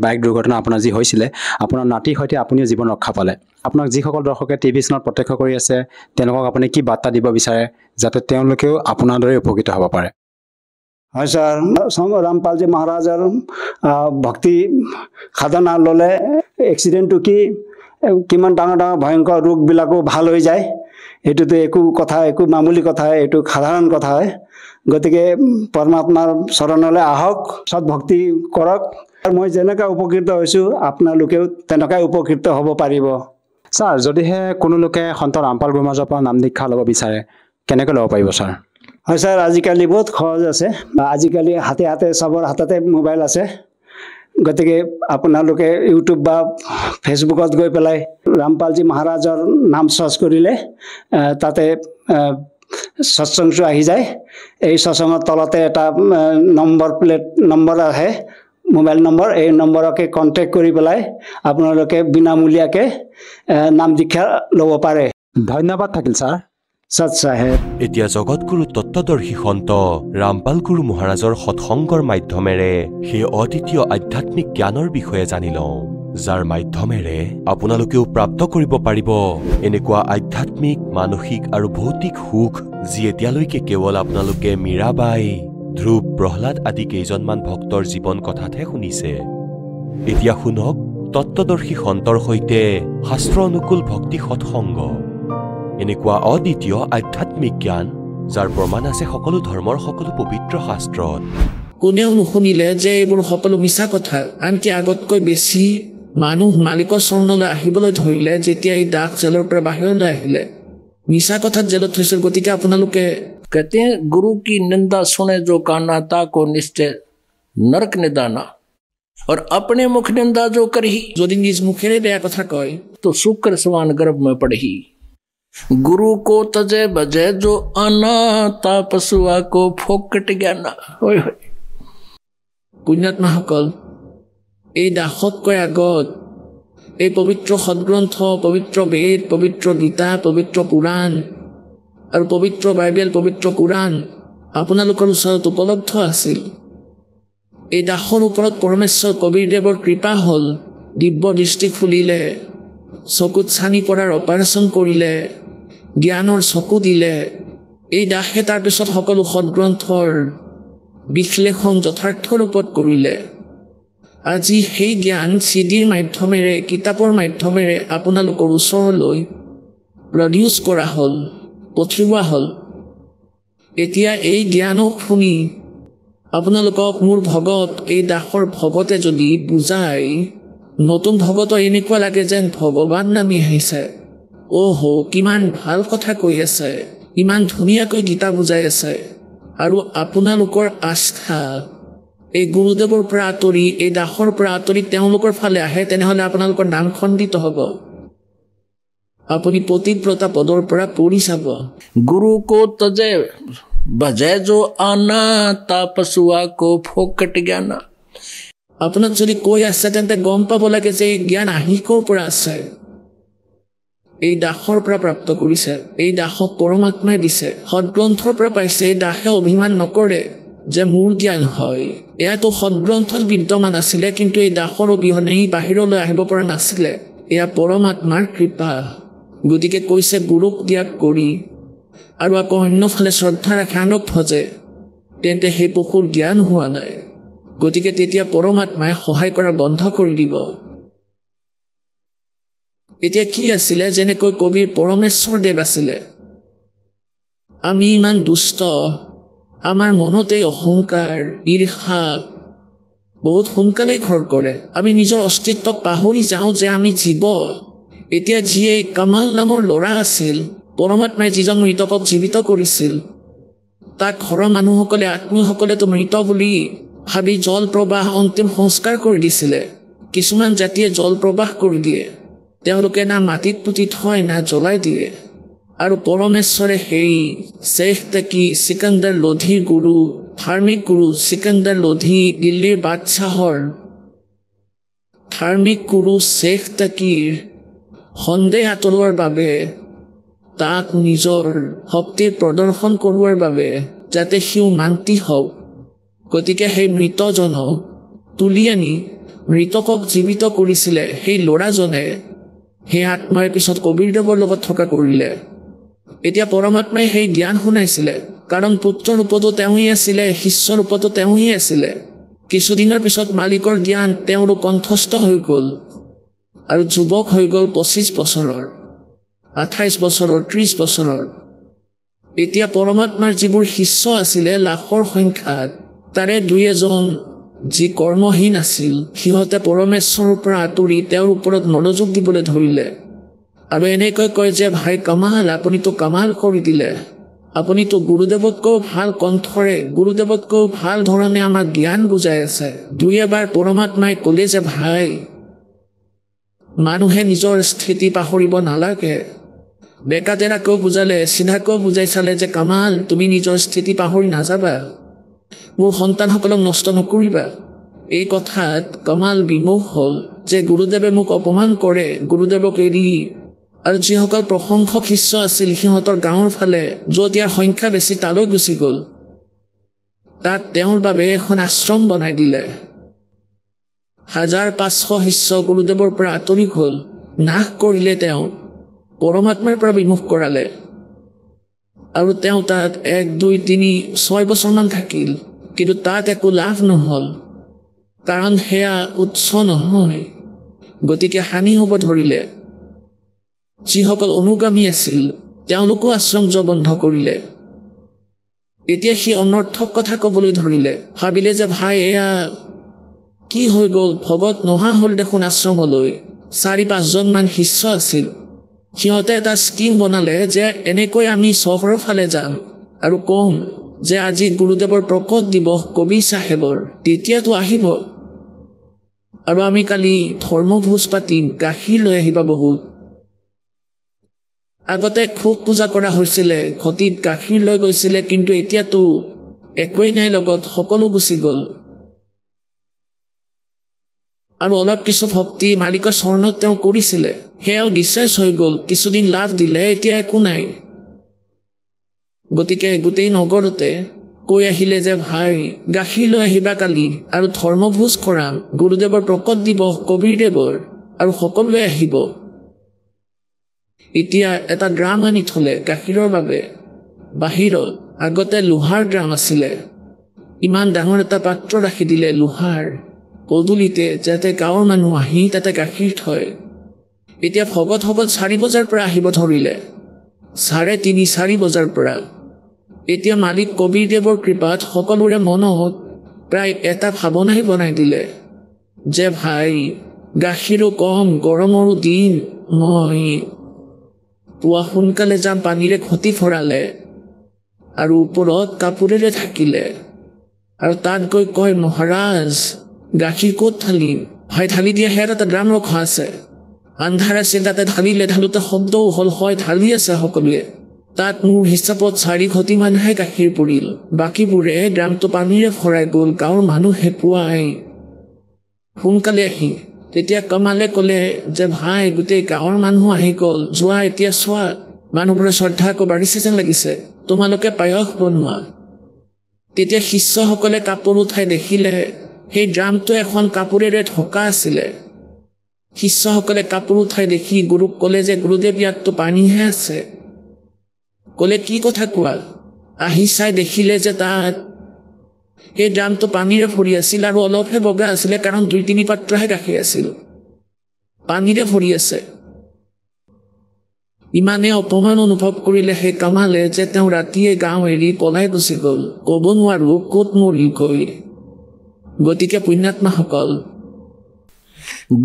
বাইক দুৰ্ঘটনা আপোনাৰ যি হৈছিলে, আপোনাৰ নাতিৰ সৈতে আপুনিও জীৱন ৰক্ষা পালে। আপোনাক যিসকল দৰ্শকে টিভি চেনেলত প্ৰত্যক্ষ কৰি আছে, তেওঁলোকক আপুনি কি বাৰ্তা দিব বিচাৰে যাতে তেওঁলোকেও আপোনাৰ দৰে উপকৃত হ'ব পাৰে? হয় ছাৰ, ৰামপালজী মহাৰাজৰ ভক্তি সাধনা ল'লে এক্সিডেণ্টটো কি, কিমান ডাঙৰ ডাঙৰ ভয়ংকৰ ৰোগবিলাকো ভাল হৈ যায়। এইটোতো একো কথা, একো মামুলি কথা, এইটো সাধাৰণ কথা হয়। গতিকে পৰমাত্মাৰ চৰণলৈ আহক, সৎভক্তি কৰক। আৰু মই যেনেকুৱা উপকৃত হৈছোঁ, আপোনালোকেও তেনেকুৱাই উপকৃত হ'ব পাৰিব। ছাৰ, যদিহে কোনো লোকে সন্ত ৰামপাল গুৰু মহাৰাজৰ পৰা নাম দীক্ষা ল'ব বিচাৰে, কেনেকৈ ল'ব পাৰিব ছাৰ? হয় ছাৰ, আজিকালি বহুত সহজ আছে। আজিকালি হাতে হাতে চবৰ হাততে মোবাইল আছে। গতিকে আপোনালোকে ইউটিউব বা ফেচবুকত গৈ পেলাই ৰামপালজী মহাৰাজৰ নাম চাৰ্চ কৰিলে তাতে সৎসংটো আহি যায়। এই সৎসঙৰ তলতে এটা নম্বৰ প্লেট নম্বৰ আহে, মোবাইল নম্বৰ। এই নম্বৰকে কণ্টেক্ট কৰি পেলাই আপোনালোকে বিনামূলীয়াকৈ নাম দীক্ষা ল'ব পাৰে। ধন্যবাদ থাকিল ছাৰ। সৎ চাহেব। এতিয়া জগতগুৰু তত্ত্বদৰ্শী সন্ত ৰামপাল গুৰু মহাৰাজৰ সৎসংগৰ মাধ্যমেৰে সেই অদ্বিতীয় আধ্যাত্মিক জ্ঞানৰ বিষয়ে জানি লওঁ, যাৰ মাধ্যমেৰে আপোনালোকেও প্ৰাপ্ত কৰিব পাৰিব এনেকুৱা আধ্যাত্মিক, মানসিক আৰু ভৌতিক সুখ, যি এতিয়ালৈকে কেৱল আপোনালোকে মীৰাবাই, ধ্ৰুৱ, প্ৰহ্লাদ আদি কেইজনমান ভক্তৰ জীৱন কথাতহে শুনিছে। এতিয়া শুনক তত্ত্বদৰ্শী সন্তৰ সৈতে শাস্ত্ৰ অনুকূল ভক্তি সৎসংগ। এনেকুৱা অদ্বিতীয় আধ্যাত্মিক জ্ঞান যাৰ প্ৰমাণ আছে সকলো ধৰ্মৰ সকলো পবিত্ৰ শাস্ত্ৰত। কোনেও নুশুনিলে যে এইবোৰ সকলো মিছা কথা। আনকি আগতকৈ বেছি মানুহ মালিকৰ চৰণলৈ আহিবলৈ ধৰিলে যেতিয়া এই দাস জেলৰ পৰা বাহিৰলৈ আহিলে। মিছা কথাত জেলত থৈছিল। গতিকে আপোনালোকে कहते हैं गुरु की निंदा सुने जो काना ताको निश्चय नरक निदाना, और अपने मुख निंदा जो करही, যদি নিজ মুখেৰে বেয়া কথা কয়, तो शुक्र समान गर्भ में पड़ही। गुरु को तजे बजे जो आना ता पशुआ को फोकट ज्ञाना। होय होय। পুণ্যাত্মাসকল, এই দাসতকৈ আগত এই পবিত্ৰ সদ্গ্ৰন্থ, পবিত্ৰ বেদ, পবিত্ৰ গীতা, পবিত্ৰ পুৰাণ আৰু পবিত্ৰ বাইবেল, পবিত্ৰ কোৰাণ আপোনালোকৰ ওচৰত উপলব্ধ আছিল। এই দাসৰ ওপৰত পৰমেশ্বৰ কবীৰদেৱৰ কৃপা হ'ল, দিব্য দৃষ্টি খুলিলে, চকুত ছানি পৰাৰ অপাৰেশ্যন কৰিলে, জ্ঞানৰ চকু দিলে। এই দাসে তাৰপিছত সকলো সদ্গ্ৰন্থৰ বিশ্লেষণ যথাৰ্থ ৰূপত কৰিলে। আজি সেই জ্ঞান চিডিৰ মাধ্যমেৰে, কিতাপৰ মাধ্যমেৰে আপোনালোকৰ ওচৰলৈ প্ৰডিউচ কৰা হ'ল, পঠিওৱা হ'ল। এতিয়া এই জ্ঞানক শুনি আপোনালোকক মোৰ ভগত, এই দাসৰ ভগতে যদি বুজায়, নতুন ভগতৰ এনেকুৱা লাগে যেন ভগৱান নামি আহিছে। অহ, কিমান ভাল কথা কৈ আছে, ইমান ধুনীয়াকৈ গীতা বুজাই আছে। আৰু আপোনালোকৰ আস্থা এই গুৰুদেৱৰ পৰা আঁতৰি, এই দাসৰ পৰা আঁতৰি তেওঁলোকৰ ফালে আহে, তেনেহ'লে আপোনালোকৰ নাম খণ্ডিত হ'ব। আপুনি পতিব্ৰতা পদৰ পৰা পৰি যাব। गुरु को तजे बजे जो आना ता पशुआ को फोकट ज्ञाना। আপোনাক যদি কৈ আছে তেন্তে গম পাব লাগে যে এই জ্ঞান আহি ক'ৰ পৰা আছে। এই দাসৰ পৰা প্ৰাপ্ত কৰিছে, এই দাসক পৰমাত্মাই দিছে, সদ্গ্ৰন্থৰ পৰা পাইছে। এই দাসে অভিমান নকৰে যে মোৰ জ্ঞান হয়। এয়াতো সদ্গ্ৰন্থত বিদ্যমান আছিলে, কিন্তু এই দাসৰ অবিহনে ই বাহিৰলৈ আহিব পৰা নাছিলে। এয়া পৰমাত্মাৰ কৃপা। গতিকে কৈছে গুৰুক ত্যাগ কৰি আৰু আকৌ অন্যফালে শ্ৰদ্ধা ৰাখে আনক ভজে, তেন্তে সেই পশুৰ জ্ঞান হোৱা নাই। গতিকে তেতিয়া পৰমাত্মাই সহায় কৰা বন্ধ কৰি দিব। এতিয়া কি আছিলে, যেনেকৈ কবিৰ পৰমেশ্বৰ দেৱ আছিলে, আমি ইমান দুষ্ট, আমাৰ মনতে অহংকাৰ, ঈৰ্ষা বহুত সোনকালেই ঘৰ কৰে। আমি নিজৰ অস্তিত্বক পাহৰি যাওঁ যে আমি জীৱ। এতিয়া যিয়ে কামাল নামৰ ল'ৰা আছিল, পৰমাত্মাই যিজন মৃতকক জীৱিত কৰিছিল, তাক ঘৰৰ মানুহসকলে, আত্মীয়সকলেতো মৃত বুলি ভাবি জল প্ৰবাহ অন্তিম সংস্কাৰ কৰি দিছিলে। কিছুমান জাতিয়ে জল প্ৰবাহ কৰি দিয়ে, তেওঁলোকে না মাটিত পুতি থয় না জ্বলাই দিয়ে। আৰু পৰমেশ্বৰে সেই শ্বেখ তাকি চিকন্দৰ লোধিৰ গুৰু, ধাৰ্মিক গুৰু চিকন্দৰ লোধি, দিল্লীৰ বাদশ্বাহৰ ধাৰ্মিক গুৰু শ্বেখ তাকিৰ সন্দেহ আঁতৰোৱাৰ বাবে, তাক নিজৰ শক্তিৰ প্ৰদৰ্শন কৰোৱাৰ বাবে, যাতে সিও মান্তি হওক, গতিকে সেই মৃতজনক তুলি আনি মৃতকক জীৱিত কৰিছিলে। সেই ল'ৰাজনে সেই আত্মাৰ পিছত কবীৰদেৱৰ লগত থকা কৰিলে। এতিয়া পৰমাত্মাই সেই জ্ঞান শুনাইছিলে, কাৰণ পুত্ৰ ৰূপতো তেওঁৱেই আছিলে, শিষ্য ৰূপতো তেওঁৱেই আছিলে। কিছুদিনৰ পিছত মালিকৰ জ্ঞান তেওঁৰো কণ্ঠস্থ হৈ গ'ল আৰু যুৱক হৈ গ'ল 25 বছৰৰ, 28 বছৰৰ, 30 বছৰৰ। এতিয়া পৰমাত্মাৰ যিবোৰ শিষ্য আছিলে লাখৰ সংখ্যাত, তাৰে দুই এজন যি কৰ্মহীন আছিল, সিহঁতে পৰমেশ্বৰৰ পৰা আঁতৰি তেওঁৰ ওপৰত মনোযোগ দিবলৈ ধৰিলে আৰু এনেকৈ কয় যে ভাই কামাল, আপুনিতো কামাল কৰি দিলে, আপুনিতো গুৰুদেৱতকৈও ভাল কণ্ঠৰে, গুৰুদেৱতকৈও ভাল ধৰণে আমাক জ্ঞান বুজাই আছে। দুই এবাৰ পৰমাত্মাই ক'লে যে ভাই, মানুহে নিজৰ স্থিতি পাহৰিব নালাগে। বেকাতেৰাকৈও বুজালে, চিধাকৈও বুজাই চালে যে কামাল, তুমি নিজৰ স্থিতি পাহৰি নাযাবা, মোৰ সন্তানসকলক নষ্ট নকৰিবা। এই কথাত কমাল বিমুখ হ'ল যে গুৰুদেৱে মোক অপমান কৰে, গুৰুদেৱক এৰি আৰু যিসকল প্ৰশংসক শিষ্য আছিল সিহঁতৰ গাঁৱৰ ফালে য'ত ইয়াৰ সংখ্যা বেছি তালৈ গুচি গ'ল। তাত তেওঁৰ বাবে এখন আশ্ৰম বনাই দিলে। 1500 শিষ্য গুৰুদেৱৰ পৰা আঁতৰি গ'ল, নাশ কৰিলে, তেওঁ পৰমাত্মাৰ পৰা বিমুখ কৰালে। আৰু তেওঁ তাত 1, 2, 3, 6 বছৰমান থাকিল, কিন্তু তাত একো লাভ নহ'ল। কাৰণ সেয়া উৎস নহয়। গতিকে হানি হ'ব ধৰিলে। যিসকল অনুগামী আছিল তেওঁলোকো আশ্ৰম যোৱা বন্ধ কৰিলে। এতিয়া সি অনৰ্থক কথা ক'বলৈ ধৰিলে। ভাবিলে যে ভাই, এয়া কি হৈ গ'ল, ভগত নোহোৱা হ'ল দেখোন আশ্ৰমলৈ। 4-5জনমান শিষ্য আছিল। সিহঁতে এটা স্কিম বনালে যে এনেকৈ আমি চহৰৰ ফালে যাম আৰু ক'ম যে আজি গুৰুদেৱৰ প্ৰকট দিৱস কবি চাহেবৰ, তেতিয়াতো আহিব, আৰু আমি কালি ধৰ্মভোজ পাতিম, গাখীৰ লৈ আহিবা বহুত। আগতে খুব পূজা কৰা হৈছিলে, ঘটিত গাখীৰ লৈ গৈছিলে, কিন্তু এতিয়াতো একোৱেই নাই লগত, সকলো গুচি গ'ল। আৰু অলপ কিছু ভক্তি মালিকৰ চৰণত তেওঁ কৰিছিলে, সেয়াও ডিচাৰ্জ হৈ গ'ল। কিছুদিন লাভ দিলে, এতিয়া একো নাই। গতিকে গোটেই নগৰতে কৈ আহিলে যে ভাই, গাখীৰ লৈ আহিবা কালি আৰু ধৰ্মভোজ কৰাম, গুৰুদেৱৰ প্ৰকট দিৱস কবীৰদেৱৰ, আৰু সকলোৱে আহিব। এতিয়া এটা ড্ৰাম আনি থলে গাখীৰৰ বাবে বাহিৰত। আগতে লোহাৰ ড্ৰাম আছিলে, ইমান ডাঙৰ এটা পাত্ৰ ৰাখি দিলে লোহাৰ পদূলিতে, যাতে গাঁৱৰ মানুহ আহি তাতে গাখীৰ থয়। এতিয়া ভগতসকল 4 বজাৰ পৰা আহিব ধৰিলে, 3:30-4 বজাৰ পৰা। এতিয়া মালিক কবীৰদেৱৰ কৃপাত সকলোৰে মনত প্ৰায় এটা ভাৱনাই বনাই দিলে যে ভাই, গাখীৰো কম, গৰমৰো দিন, মই পুৱা সোনকালে যাম। পানীৰে ঘটি ভৰালে আৰু ওপৰত কাপোৰেৰে থাকিলে, আৰু তাত গৈ কয়, মহাৰাজ, গাখীৰ ক'ত ঢালিম? ভাই, ঢালি দিয়া, সেয়াত এটা ড্ৰাম ৰখা আছে। আন্ধাৰ আছিল, তাতে ঢালিলে, ঢালোতে শব্দও হ'ল, হয় ঢালি আছে সকলোৱে। তাত মোৰ হিচাপত 4 ঘটিমানহে গাখীৰ পৰিল, বাকীবোৰে ড্ৰামটো পানীৰে ভৰাই গ'ল। গাঁৱৰ মানুহে পুৱাই সোনকালে আহি তেতিয়া কমালে ক'লে যে ভাই, গোটেই গাঁৱৰ মানুহ আহি গ'ল, যোৱা এতিয়া চোৱা, মানুহবোৰে শ্ৰদ্ধা আকৌ বাঢ়িছে যেন লাগিছে, তোমালোকে পায়স বনোৱা। তেতিয়া শিষ্যসকলে কাপোৰ উঠাই দেখিলে সেই ড্ৰামটো এখন কাপোৰেৰে ঢকা আছিলে। শিষ্যসকলে কাপোৰ উঠাই দেখি গুৰুক ক'লে যে গুৰুদেৱ, ইয়াততো পানীহে আছে। ক'লে, কি কথা কোৱা? আহি চাই দেখিলে যে তাত সেই ড্ৰামটো পানীৰে ভৰি আছিল আৰু অলপহে বগা আছিলে, কাৰণ 2-3 পাত্ৰহে গাখীৰ আছিল, পানীৰে ভৰি আছে। ইমানে অপমান অনুভৱ কৰিলে সেই কামালে যে তেওঁ ৰাতিয়ে গাঁও এৰি পলাই গুচি গ'ল। ক'ব নোৱাৰো ক'ত মৰিল গৈ। গতিকে পুণ্যাত্মাসকল,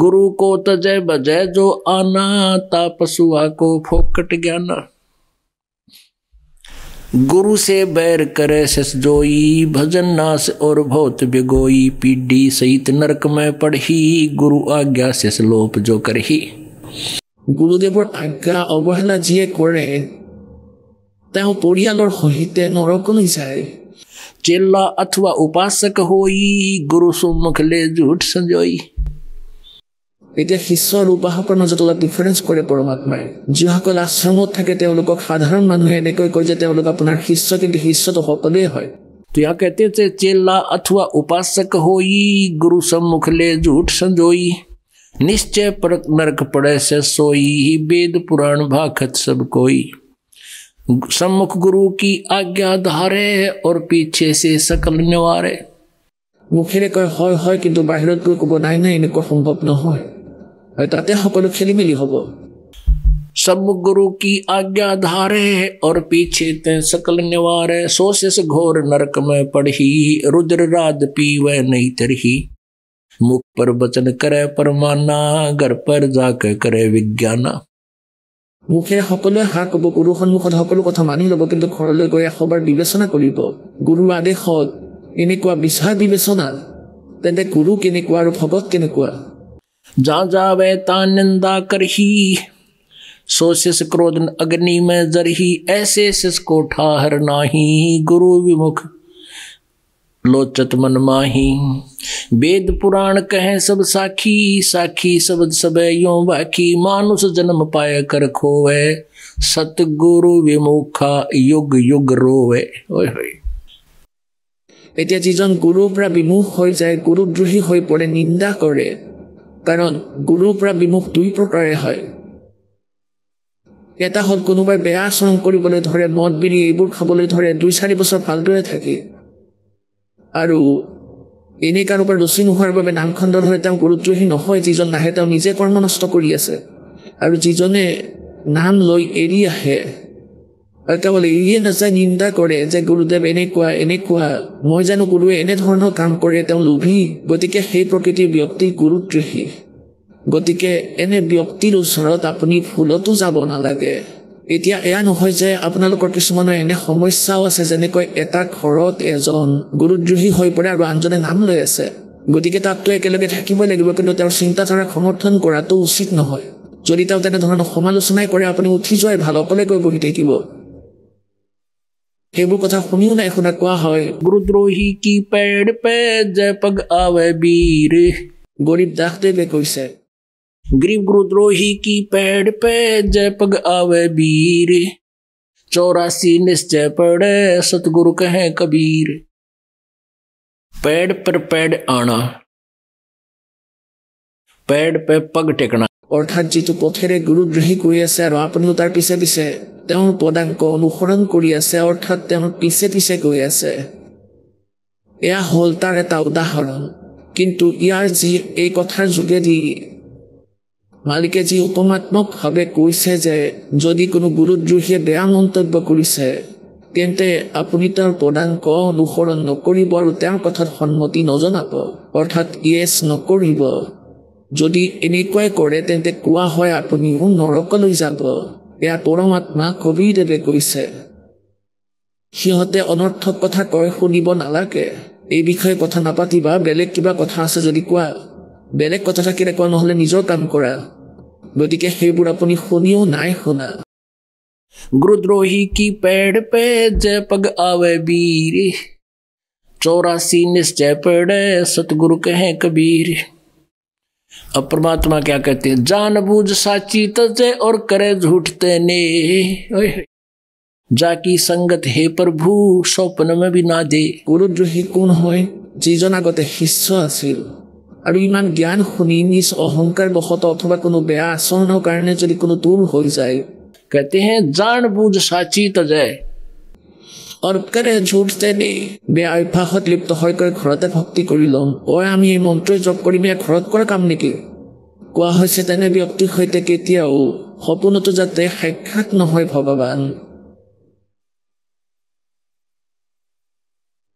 गुरु को तजय बजय जो आना, तापसुआ को फोकट ज्ञाना। गुरु से बैर करे शिष जोई, भजन नाश और भौत बिगोई। पीढ़ी सहित नरक में पढ़ी, गुरु आज्ञा शिष लोप जो करही। গুৰুদেৱৰ আজ্ঞা অৱহেলা যিয়ে কৰে তেওঁ পৰিয়ালৰ সহিতে নৰকলৈ যায়। चेला अथवा उपासक होई, गुरु सुमुख ले झूठ संजोई। এতিয়া শিষ্য আৰু উপাসকৰ মাজত অলপ ডিফাৰেঞ্চ কৰে পৰমাত্মাই। যিসকল আশ্ৰমত থাকে তেওঁলোকক সাধাৰণ মানুহে এনেকৈ কয় যে তেওঁলোক আপোনাৰ শিষ্য, কিন্তু শিষ্যটো সকলোৱে হয়। तो यहाँ कहते थे चेला अथवा उपासक होई, गुरु सम्मुख ले झूठ संजोई। निश्चय पर नरक पड़े से सोई, वेद पुराण भाखत सब कोई। सम्मुख गुरु की आज्ञा धारे, और पीछे से सकल निवारे। মুখেৰে কয় হয় হয়, কিন্তু বাহিৰত গৈ ক'ব নাই নাই, এনেকুৱা সম্ভৱ নহয়, আৰু তাতে সকলো খেলি মেলি হ'ব। सम्मुख गुरु की आज्ञा धारे, और पीछे ते सकल निवारे। सो शिष घोर नरक में पड़ही, रुद्र राज पीवे नहीं तरही। मुख पर वचन करे परमाना, घर पर जाके करे विज्ञाना। মুখেৰে সকলোৱে হা ক'ব, গুৰুৰ সন্মুখত সকলো কথা মানি ল'ব, কিন্তু ঘৰলৈ গৈ এশবাৰ বিবেচনা কৰিব। গুৰুৰ আদেশত এনেকুৱা বিচাৰ বিবেচনা, তেন্তে গুৰু কেনেকুৱা আৰু ভগত কেনেকুৱা? जा जावे ता निंदा करही, सो शिष क्रोध अग्नि में जरही। ऐसे शिष को ठाहर नाही, गुरु विमुख लोचत मन माही। वेद पुराण कहें सब साखी, साखी शब्द सब यो बाखी। मानुष जन्म पाए कर खोवे, सतगुरु विमुखा युग युग रोवे। ओए होए। এতিয়া যিজন গুৰুৰ পৰা বিমুখ হৈ যায়, গুৰুদ্ৰোহী হৈ পৰে, নিন্দা কৰে। কাৰণ গুৰুৰ পৰা বিমুখ দুই প্ৰকাৰে হয়। এটা হ'ল কোনোবাই বেয়া আচৰণ কৰিবলৈ ধৰে, মদ বিড়ি এইবোৰ খাবলৈ ধৰে, 2-4 বছৰ ভালদৰে থাকে, আৰু এনেই কাৰোবাৰ ৰুচি নোহোৱাৰ বাবে নাম খণ্ডন হ'লে তেওঁ গুৰুদ্ৰোহী নহয়। যিজন নাহে তেওঁ নিজে কৰ্ম নষ্ট কৰি আছে, আৰু যিজনে নাম লৈ এৰি আহে আৰু কেৱল এৰিয়ে নাযায়, নিন্দা কৰে যে গুৰুদেৱ এনেকুৱা এনেকুৱা, মই জানো গুৰুৱে এনেধৰণৰ কাম কৰে, তেওঁ লোভী, গতিকে সেই প্ৰকৃতিৰ ব্যক্তি গুৰুদ্ৰোহী। গতিকে এনে ব্যক্তিৰ ওচৰত আপুনি ভুলতো যাব নালাগে। এতিয়া এয়া নহয় যে আপোনালোকৰ কিছুমানৰ এনে সমস্যাও আছে, যেনেকৈ এটা ঘৰত এজন গুৰুদ্ৰোহী হৈ পৰে আৰু আনজনে নাম লৈ আছে, গতিকে তাততো একেলগে থাকিবই লাগিব, কিন্তু তেওঁৰ চিন্তাধাৰাক সমৰ্থন কৰাটো উচিত নহয়। যদি তেওঁ তেনেধৰণৰ সমালোচনাই কৰে, আপুনি উঠি যোৱাই ভাল, অকলে গৈ বহি থাকিব। সেইবোৰ কথা শুনিও নাই শুনা কোৱা হয়, गुरुद्रोही की पैड़ पे जय पग आवे बीर। গৰীব দাসদেৱে কৈছে, गरीब गुरुद्रोही की पैड़ पे जय पग आवे बीर, 84 निश्चय पड़े सतगुरु कहे कबीर। पैड़ पर पैड़ आना, पैड़ पे पग टेकना। অৰ্থাৎ যিটো পথেৰে গুৰুদ্ৰোহী গৈ আছে আৰু আপুনিও তাৰ পিছে পিছে তেওঁৰ পদাংক অনুসৰণ কৰি আছে, অৰ্থাৎ তেওঁৰ পিছে পিছে গৈ আছে, এয়া হ'ল তাৰ এটা উদাহৰণ। কিন্তু ইয়াৰ যি এই কথাৰ যোগেদি মালিকে যি উপমাত্মকভাৱে কৈছে যে যদি কোনো গুৰুদ্ৰোহীয়ে বেয়া মন্তব্য কৰিছে, তেন্তে আপুনি তেওঁৰ পদাংক অনুসৰণ নকৰিব আৰু তেওঁৰ কথাত সন্মতি নজনাব, অৰ্থাৎ য়েছ নকৰিব। যদি এনেকুৱাই কৰে তেন্তে কোৱা হয় আপুনিও নৰকলৈ যাব। এয়া পৰমাত্মা কবিদেৱে কৈছে। সিহঁতে অনৰ্থক কথা কয়, শুনিব নালাগে। এই বিষয়ে কথা নাপাতিবা, বেলেগ কিবা কথা আছে যদি কোৱা, বেলেগ কথা থাকিলে কোৱা, নহ'লে নিজৰ কাম কৰা। গতিকে সেইবোৰ আপুনি শুনিও নাই শুনা। गुरुद्रोही की पैड़ पे जय पग आवे बीर, 84 निश्चय पड़े सतगुरु कहे कबीर। अब परमात्मा क्या कहते हैं, जान बूझ साची तजे और करे झूठ तेने, जाकी संगत हे प्रभु स्वप्न में भी ना दे। গুৰুদ্ৰোহী কোন হয়? যিজন আগতে শিষ্য আছিল আৰু ইমান জ্ঞান শুনি নিজ অহংকাৰ বশতঃ অথবা কোনো বেয়া আচৰণৰ কাৰণে যদি কোনো দূৰ হৈ যায়, कहते हैं जान बूझ साची तजे और কৰে ঝুট তেনে, বেয়া অভ্যাসত লিপ্ত হৈ কৈ ঘৰতে ভক্তি কৰি ল'ম, ঐ আমি এই মন্ত্ৰই জপ কৰিম, এয়া ঘৰত কৰা কাম নেকি? কোৱা হৈছে তেনে ব্যক্তিৰ সৈতে কেতিয়াও সপোনতো যাতে সাক্ষাৎ নহয় ভগৱান।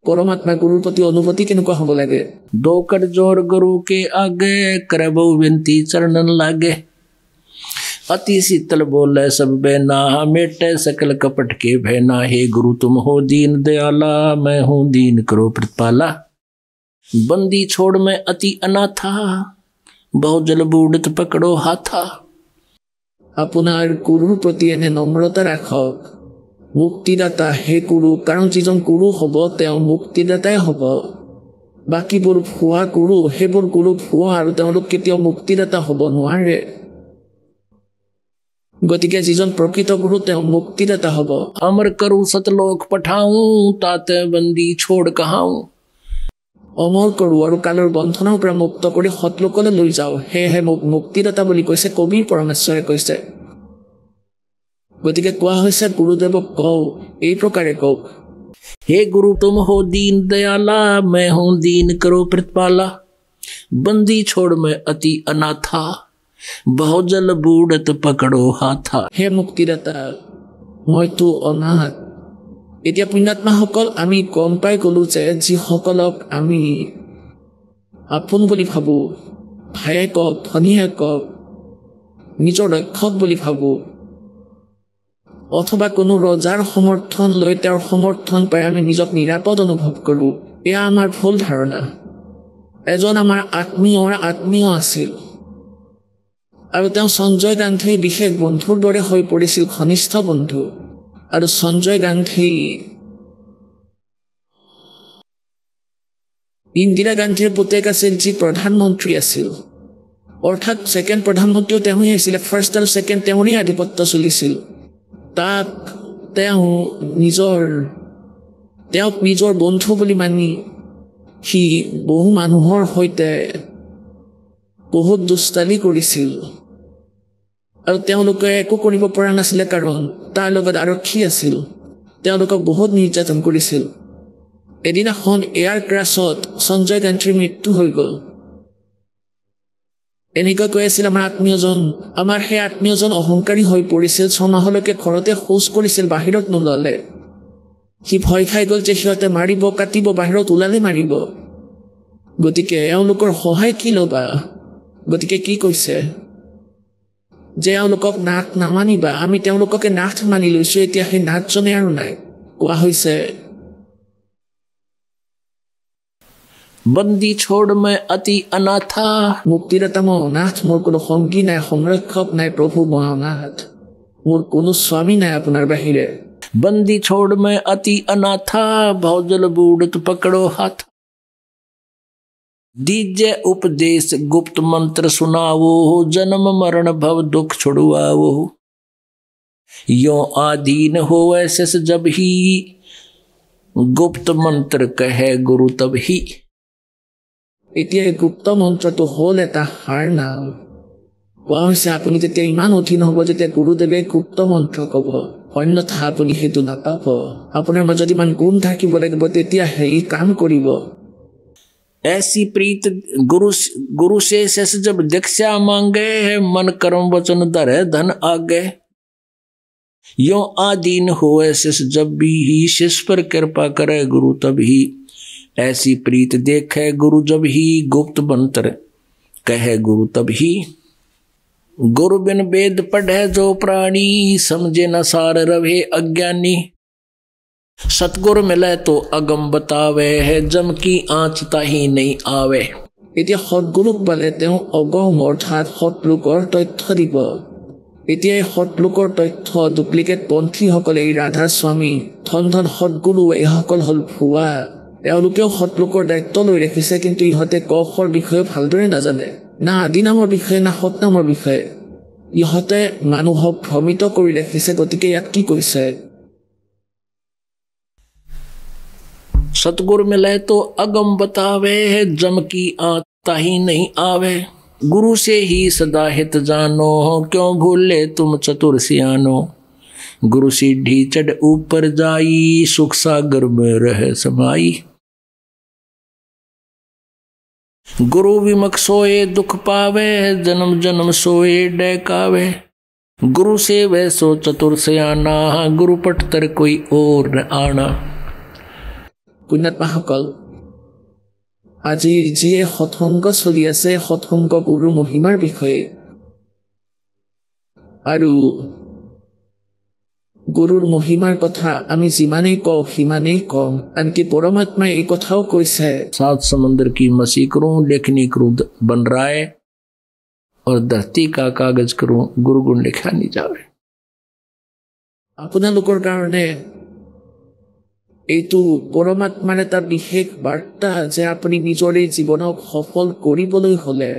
পৰমাত্মা গুৰুৰ প্ৰতি অনুভূতি কেনেকুৱা হ'ব লাগে? दो कर जोर गुरु के आगे करे बहु विनती चरणन लागे, अति शीतल बोले सब बेना, मेटे सकल कपट के भैना। हे गुरु तुम हो दीन दयाला, मैं हूँ दीन करो प्रतिपाला। बंदी छोड़ मैं अति अनाथा, बहु जल बूढ़त पकड़ो हाथा। আপোনাৰ গুৰুৰ প্ৰতি এনে নম্ৰতা ৰাখক। মুক্তিদাতা হে গুৰু, কাৰণ যিজন গুৰু হ'ব তেওঁ মুক্তিদাতাই হ'ব। বাকীবোৰ ভুৱা গুৰু, সেইবোৰ গুৰু ভুৱা আৰু তেওঁলোক কেতিয়াও মুক্তিদাতা হ'ব নোৱাৰে। গতিকে যিজন প্ৰকৃত গুৰু তেওঁ মুক্তিদাতা হ'ব। अमर करूं सतलोक पठाऊं, ताते बंदी छोड़ कहाऊं। অমৰ কৰোঁ আৰু কালৰ বন্ধনৰ পৰা মুক্ত কৰি সতলোকলৈ লৈ যাওঁ, সেয়েহে মোক মুক্তিদাতা বুলি কৈছে, কবিৰ পৰমেশ্বৰে কৈছে। গতিকে কোৱা হৈছে গুৰুদেৱক কওঁ, এই প্ৰকাৰে কওক, हे गुरु तुम हो दीन दयाला, मैं हूँ दीन करो प्रतिपाला। बंदी छोड़ मैं अति अनाथा, बहुजल बूढ़त पकड़ो हाथा। হে মুক্তিদাতা, মইতো অনাথ। এতিয়া পুণ্যাত্মাসকল, আমি গম পাই গ'লো যে যিসকলক আমি আপোন বুলি ভাবোঁ, ভায়েকক, ভনীয়েকক, নিজৰ ৰক্ষক বুলি ভাবোঁ, অথবা কোনো ৰজাৰ সমৰ্থন লৈ তেওঁৰ সমৰ্থন পাই আমি নিজক নিৰাপদ অনুভৱ কৰোঁ, এয়া আমাৰ ভুল ধাৰণা। এজন আমাৰ আত্মীয়ৰ আত্মীয় আছিল আৰু তেওঁ সঞ্জয় গান্ধীৰ বিশেষ বন্ধুৰ দৰে হৈ পৰিছিল, ঘনিষ্ঠ বন্ধু। আৰু সঞ্জয় গান্ধী ইন্দিৰা গান্ধীৰ পুতেক আছিল, যি প্ৰধানমন্ত্ৰী আছিল, অৰ্থাৎ ছেকেণ্ড প্ৰধানমন্ত্ৰীও তেওঁৱেই আছিলে, ফাৰ্ষ্ট আৰু ছেকেণ্ড তেওঁৰেই আধিপত্য চলিছিল। তাক তেওঁ তেওঁক নিজৰ বন্ধু বুলি মানি সি বহু মানুহৰ সৈতে বহুত দুষ্টালি কৰিছিল আৰু তেওঁলোকে একো কৰিব পৰা নাছিলে, কাৰণ তাৰ লগত আৰক্ষী আছিল, তেওঁলোকক বহুত নিৰ্যাতন কৰিছিল। এদিনাখন এয়াৰ ক্ৰাছত সঞ্জয় গান্ধীৰ মৃত্যু হৈ গ'ল। এনেকুৱা কৈ আছিল আমাৰ আত্মীয়জন। আমাৰ সেই আত্মীয়জন অহংকাৰী হৈ পৰিছিল, 6 মাহলৈকে ঘৰতে শৌচ কৰিছিল, বাহিৰত নোলালে। সি ভয় খাই গ'ল যে সিহঁতে মাৰিব, কাটিব, বাহিৰত ওলালে মাৰিব। গতিকে এওঁলোকৰ সহায় কি ল'বা? গতিকে কি কৈছে যে এওঁলোকক নাথ নামানিবা। আমি তেওঁলোককে নাথ মানি লৈছো, এতিয়া সেই নাথজনে আৰু নাই। কোৱা হৈছে, बंदी छोड़ मैं अति अनाथा। মুক্তিদাতা, মই অনাথ, মোৰ কোনো সংগী নাই, সংৰক্ষক নাই। প্ৰভু, মই অনাথ, মোৰ কোনো স্বামী নাই আপোনাৰ বাহিৰে। बंदी छोड़ मैं अति अनाथा, भौजल बूढ़त पकड़ो हाथ। दीजे उपदेश गुप्त मंत्र सुनावो, जन्म मरण भव दुख छुड़वाओ। यो आधीन हो ऐसे जब ही, गुप्त मंत्र कहे गुरु तब ही। এতিয়া এই গুপ্ত মন্ত্ৰটো হ'ল এটা সাৰ নাম। কোৱা হৈছে, আপুনি যেতিয়া ইমান অধীন হ'ব যেতিয়া গুৰুদেৱে গুপ্ত মন্ত্ৰ ক'ব, অন্যথা আপুনি সেইটো নাপাব। আপোনাৰ মাজত ইমান গুণ থাকিব লাগিব, তেতিয়াহে ই কাম কৰিব। ऐसी प्रीत गुरु गुरु से शिष्य जब दीक्षा मांगे है, मन कर्म वचन धरे धन आगे। यो आधीन हो शिष्य जब भी ही, शिष्य पर कृपा करे गुरु तब ही। ऐसी प्रीत देखे गुरु जब ही, गुप्त मंत्र कहे गुरु तब ही। गुरु बिन वेद पढ़े जो प्राणी, समझे न सार रवे अज्ञानी। सतगुर मिले तो अगम बतावे है, जम की आंच ताही नहीं आवे। এতিয়া সৎগুৰুক পালে তেওঁ অগম অৰ্থাৎ সৎলোকৰ তথ্য দিব। এতিয়া এই সৎলোকৰ তথ্য ডুপ্লিকেট পন্থীসকলে, এই ৰাধা স্বামী, ধন ধন সৎগুৰু, এইসকল হ'ল ভুৱা। তেওঁলোকেও সৎলোকৰ দায়িত্ব লৈ ৰাখিছে, কিন্তু ইহঁতে ক খৰ বিষয়ে ভালদৰে নাজানে, না আদি নামৰ বিষয়ে, না সৎনামৰ বিষয়ে। ইহঁতে মানুহক ভ্ৰমিত কৰি ৰাখিছে। গতিকে ইয়াত কি কৈছে? सतगुर मिले तो अगम बतावे है, जम की आंच ताही नहीं आवे। गुरु से ही सदा हित जानो, क्यों भूले तुम चतुर सियानो। गुरु सीढ़ी चढ़ ऊपर जाई, सुख सागर में रह समाई। गुरु विमुख सोए दुख पावे, जन्म जन्म सोए डहकावे। गुरु से वैसो चतुर सयाना, गुरु पटतर कोई और न आना। পুণ্যাত্মাসকল, আজি যিয়ে সৎসংগ চলি আছে, সৎসংগ গুৰু মহিমাৰ বিষয়ে আৰু গুৰুৰ মহিমাৰ কথা আমি যিমানেই কওঁ সিমানেই কম। আনকি পৰমাত্মাই এই কথাও কৈছে, सात समुद्र की मसी करूं, लेखनी करूं बन राय, और धरती का कागज करूं, गुरु गुण लिखा नहीं जावे। আপোনালোকৰ কাৰণে এইটো পৰমাত্মাৰ এটা বিশেষ বাৰ্তা যে আপুনি নিজৰ এই জীৱনক সফল কৰিবলৈ হ'লে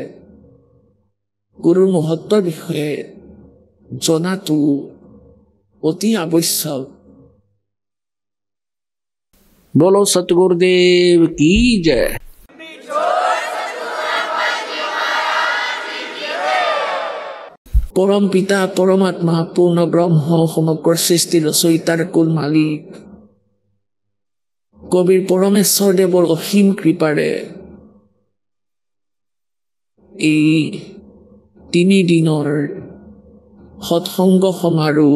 গুৰুৰ মহত্বৰ বিষয়ে জনাটো অতি আৱশ্যক। बोलो सतगुरुदेव की जय। পৰম পিতা পৰমাত্মা পূৰ্ণ ব্ৰহ্ম, সমগ্ৰ সৃষ্টি ৰচয়িতাৰ কুল মালিক কবীৰ পৰমেশ্বৰ দেৱৰ অসীম কৃপাৰে এই তিনিদিনৰ সৎসংগ সমাৰোহ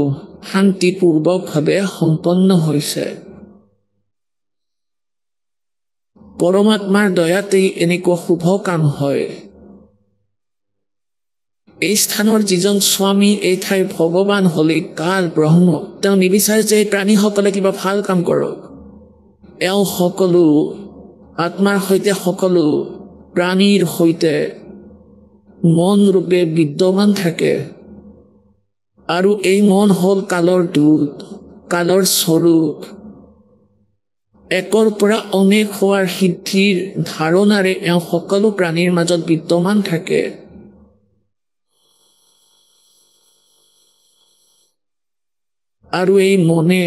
শান্তিপূৰ্বকভাৱে সম্পন্ন হৈছে। পৰমাত্মাৰ দয়াতেই এনেকুৱা শুভ কাম হয়। এই স্থানৰ যিজন স্বামী, এই ঠাইৰ ভগৱান হলে কাল ব্ৰহ্ম, তেওঁ নিবিচাৰে যে এই প্ৰাণীসকলে কিবা ভাল কাম কৰক। এওঁ সকলো আত্মাৰ সৈতে, সকলো প্ৰাণীৰ সৈতে মন ৰূপে বিদ্যমান থাকে আৰু এই মন হ'ল কালৰ দূত, কালৰ স্বৰূপ। একৰ পৰা অনেক হোৱাৰ সিদ্ধিৰ ধাৰণাৰে এওঁ সকলো প্ৰাণীৰ মাজত বিদ্যমান থাকে। আৰু এই মনে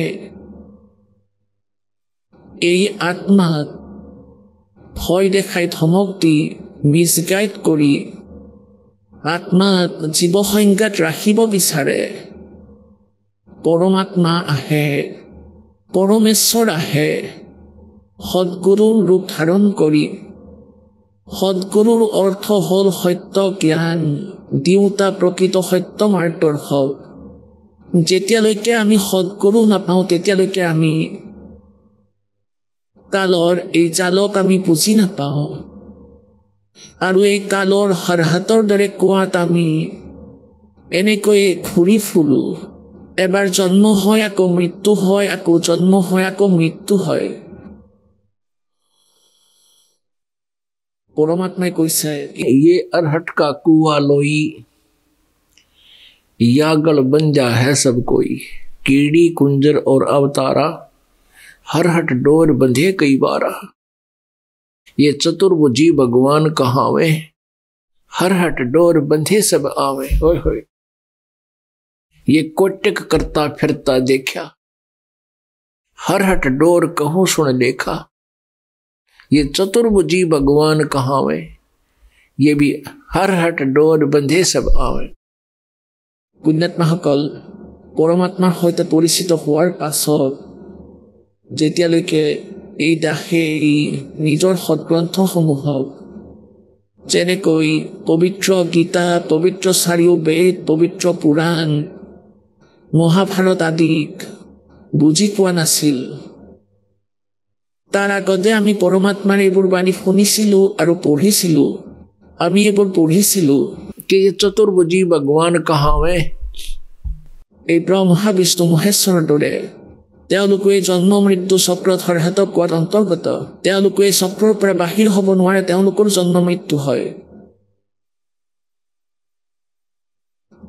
এই আত্মাক ভয় দেখাই, ধমক দি, মিছগাইড কৰি আত্মাক জীৱ সংজ্ঞাত ৰাখিব বিচাৰে। পৰমাত্মা আহে, পৰমেশ্বৰ আহে। সদ্গুৰুৰ ৰূপ ধাৰণ কৰি, সদ্গুৰুৰ অৰ্থ হ'ল সত্য জ্ঞান দিওঁতা, প্ৰকৃত সত্য মাৰ্গদৰ্শক। যেতিয়ালৈকে আমি সদ্গুৰু নাপাওঁ তেতিয়ালৈকে আমি কালৰ এই জালক আমি বুজি নাপাওঁ, আৰু এই কালৰ হৰহাতৰ দৰে কোৱাত আমি এনেকৈ ঘূৰি ফুৰোঁ। এবাৰ জন্ম হয়, আকৌ মৃত্যু হয়, আকৌ জন্ম হয়, আকৌ মৃত্যু হয়। পৰমাত্মাই কৈছে, ये अरहट का कुआ लोई, यागल बंजा है सब कोई, कीड़ी कुंजर और अवतारा, हर हट डोर बंधे कई बारा। ये चतुर्भुजी भगवान कहावे, हर हट डोर बंधे सब आवे। होय होय, ये कोटक करता फिरता देखा, हर हट डोर कहूं सुन लेखा। ये चतुर्भुजी भगवान कहावे, ये भी हर हट डोर बंधे सब आवे। পুণ্যাত্মাসকল, পৰমাত্মাৰ সৈতে পৰিচিত হোৱাৰ পাছত যেতিয়ালৈকে এই দাসে এই নিজৰ সদ্গ্ৰন্থসমূহক, যেনেকৈ পবিত্ৰ গীতা, পবিত্ৰ চাৰিও বেদ, পবিত্ৰ পুৰাণ, মহাভাৰত আদিক বুজি পোৱা নাছিল, তাৰ আগতে আমি পৰমাত্মাৰ এইবোৰ বাণী শুনিছিলোঁ আৰু পঢ়িছিলোঁ। আমি এইবোৰ পঢ়িছিলোঁ कि ये चतुर्भुजी भगवान कहावे। এই ব্ৰহ্মা বিষ্ণু মহেশ্বৰৰ দৰে তেওঁলোকো এই জন্ম মৃত্যু চক্ৰত হৰহাতক কোৱাত অন্তৰ্গত। তেওঁলোকো এই চক্ৰৰ পৰা বাহিৰ হ'ব নোৱাৰে, তেওঁলোকৰ জন্ম মৃত্যু হয়।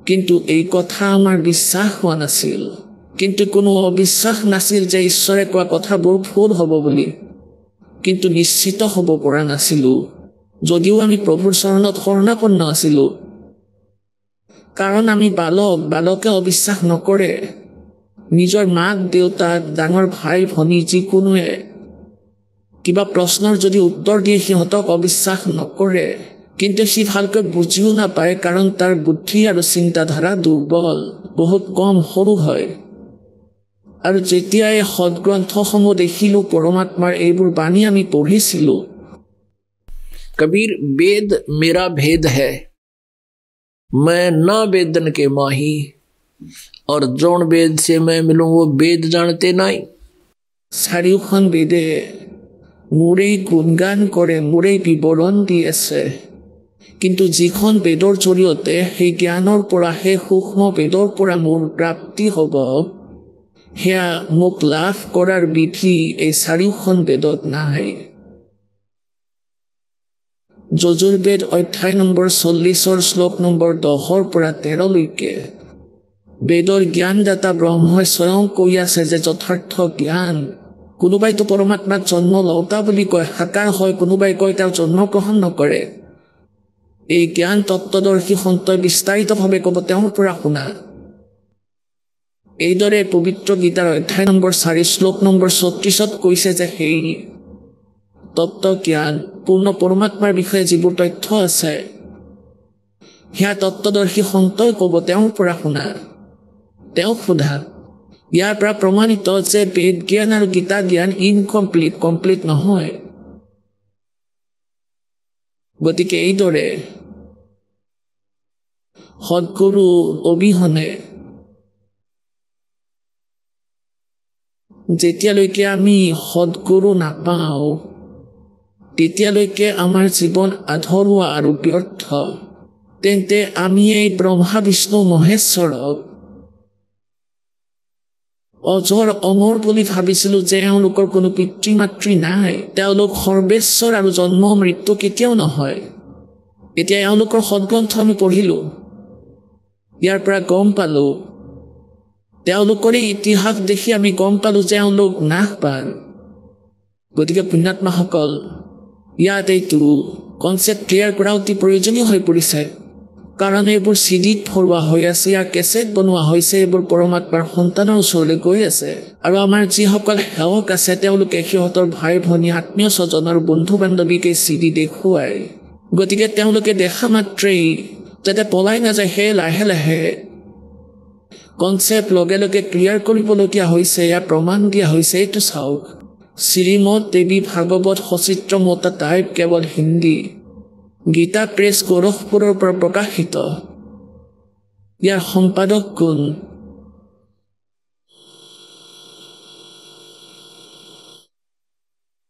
কিন্তু এই কথা আমাৰ বিশ্বাস হোৱা নাছিল। কিন্তু কোনো অবিশ্বাস নাছিল যে ঈশ্বৰে কোৱা কথাবোৰ ভুল হ'ব বুলি, কিন্তু নিশ্চিত হ'ব পৰা নাছিলোঁ, যদিও আমি প্ৰভুৰ চৰণত শৰণাপন্ন আছিলোঁ। কাৰণ আমি বালক, বালকে অবিশ্বাস নকৰে। নিজৰ মাক দেউতাক, ডাঙৰ ভাই ভনী যিকোনোৱে কিবা প্ৰশ্নৰ যদি উত্তৰ দিয়ে সিহঁতক অবিশ্বাস নকৰে, কিন্তু সি ভালকৈ বুজিও নাপায়, কাৰণ তাৰ বুদ্ধি আৰু চিন্তাধাৰা দুৰ্বল, বহুত কম, সৰু হয়। আৰু যেতিয়া এই সদ্গ্ৰন্থসমূহ দেখিলোঁ, পৰমাত্মাৰ এইবোৰ বাণী আমি পঢ়িছিলোঁ। कबीर वेद मेरा भेद है, मैं ना वेदन के माही, और जोन वेद से मैं मिलूं वो वेद जानते नहीं। চাৰিওখন বেদে মোৰেই গুণগান কৰে, মোৰেই বিৱৰণ দি আছে, কিন্তু যিখন বেদৰ জৰিয়তে সেই জ্ঞানৰ পৰা, সেই সূক্ষ্ম বেদৰ পৰা মোৰ প্ৰাপ্তি হ'ব, সেয়া মোক লাভ কৰাৰ বিধি এই চাৰিওখন বেদত নাই। যজুৰ্বেদ অধ্যায় নম্বৰ 40ৰ শ্লোক নম্বৰ 10ৰ পৰা 13লৈকে বেদৰ জ্ঞানদাতা ব্ৰহ্মই স্বয়ং কৈ আছে যে যথাৰ্থ জ্ঞান, কোনোবাইতো পৰমাত্মাক জন্ম লওঁতা বুলি কয়, সাকাৰ হয়, কোনোবাই কয় তেওঁ জন্মগ্ৰহণ নকৰে। এই জ্ঞান তত্ত্বদৰ্শী সন্তই বিস্তাৰিতভাৱে ক'ব, তেওঁৰ পৰা শুনা। এইদৰে পবিত্ৰ গীতাৰ অধ্যায় নম্বৰ 4 শ্লোক নম্বৰ 36ত কৈছে যে সেই তত্ত্ব জ্ঞান পূৰ্ণ পৰমাত্মাৰ বিষয়ে যিবোৰ তথ্য আছে সেয়া তত্ত্বদৰ্শী সন্তই ক'ব, তেওঁৰ পৰা শুনা, তেওঁক সোধা। ইয়াৰ পৰা প্ৰমাণিত যে বেদ জ্ঞান আৰু গীতা জ্ঞান ইনকমপ্লিট, কমপ্লিট নহয়। গতিকে এইদৰে সদ্গুৰু অবিহনে যেতিয়ালৈকে আমি সদ্গুৰু নাপাওঁ তেতিয়ালৈকে আমাৰ জীৱন আধৰুৱা আৰু ব্যৰ্থ। তেন্তে আমি এই ব্ৰহ্মা বিষ্ণু মহেশ্বৰক অজৰ অমৰ বুলি ভাবিছিলোঁ যে এওঁলোকৰ কোনো পিতৃ মাতৃ নাই, তেওঁলোক সৰ্বেশ্বৰ আৰু জন্ম মৃত্যু কেতিয়াও নহয়। এতিয়া এওঁলোকৰ সদ্গ্ৰন্থ আমি পঢ়িলোঁ, ইয়াৰ পৰা গম পালোঁ, তেওঁলোকৰে ইতিহাস দেখি আমি গম পালোঁ যে এওঁলোক নাশবান। গতিকে পুণ্যাত্মাসকল, ইয়াত এইটো কনচেপ্ট ক্লিয়াৰ কৰা অতি প্ৰয়োজনীয় হৈ পৰিছে, কাৰণ এইবোৰ চিডিত ভৰোৱা হৈ আছে, ইয়াৰ কেছেট বনোৱা হৈছে, এইবোৰ পৰমাত্মাৰ সন্তানৰ ওচৰলৈ গৈ আছে। আৰু আমাৰ যিসকল সেৱক আছে তেওঁলোকে সিহঁতৰ ভাই ভনী, আত্মীয় স্বজন আৰু বন্ধু বান্ধৱীক এই চিডি দেখুৱায়। গতিকে তেওঁলোকে দেখা মাত্ৰেই যাতে পলাই নাযায়, সেয়ে লাহে লাহে কনচেপ্ট লগে লগে ক্লিয়াৰ কৰিবলগীয়া হৈছে, ইয়াৰ প্ৰমাণ দিয়া হৈছে। এইটো চাওক, শ্ৰীমদ দেৱী ভাগৱত সচিত্ৰ মতা টাইপ কেৱল হিন্দী, গীতা প্ৰেছ গোৰখপুৰৰ পৰা প্ৰকাশিত। ইয়াৰ সম্পাদক কোন?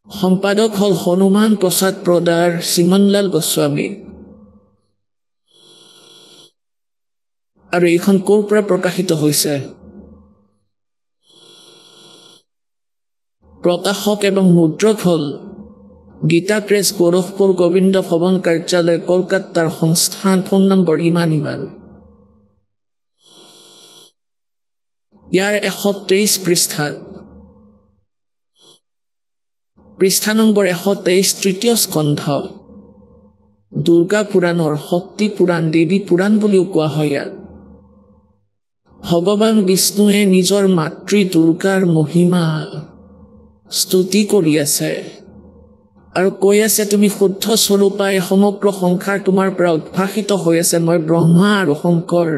সম্পাদক হ'ল হনুমান প্ৰসাদ প্ৰদাৰ চিমনলাল গোস্বামী। আৰু এইখন ক'ৰ পৰা প্ৰকাশিত হৈছে? প্ৰকাশক এবং মুদ্ৰক হ'ল গীতা প্ৰেছ গোৰখপুৰ গোবিন্দ ভৱন কাৰ্যালয় কলকাতাৰ সংস্থান, ফোন নম্বৰ ইমান ইমান। ইয়াৰ 123 পৃষ্ঠাত, পৃষ্ঠা নম্বৰ 123, তৃতীয় স্কন্ধ, দুৰ্গা পুৰাণৰ শক্তি পুৰাণ, দেৱী পুৰাণ বুলিও কোৱা হয়। ইয়াত ভগৱান বিষ্ণুৱে নিজৰ মাতৃ দুৰ্গাৰ মহিমা স্তুতি কৰি আছে আৰু কৈ আছে, তুমি শুদ্ধ স্বৰূপাই, সমগ্ৰ সংসাৰ তোমাৰ পৰা উদ্ভাসিত হৈ আছে, মই ব্ৰহ্মা আৰু শংকৰ।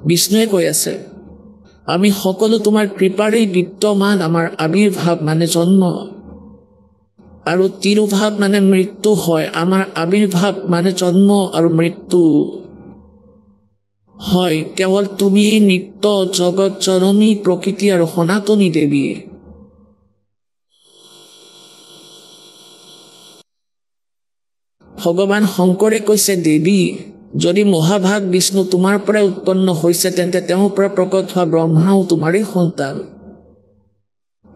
বিষ্ণুৱে কৈ আছে, আমি সকলো তোমাৰ কৃপাৰেই বিদ্যমান, আমাৰ আৱিৰ্ভাৱ মানে জন্ম আৰু তিৰোভাৱ মানে মৃত্যু হয়। আমাৰ আৱিৰ্ভাৱ মানে জন্ম আৰু মৃত্যু হয়। কেৱল তুমি নিত্য জগত জননী প্ৰকৃতি আৰু সনাতনী দেৱী। ভগৱান শংকৰে কৈছে, দেৱী, যদি মহাভাগ বিষ্ণু তোমাৰ পৰাই উৎপন্ন হৈছে, তেন্তে তেওঁৰ পৰা প্ৰকট হোৱা ব্ৰহ্মাও তোমাৰেই সন্তান।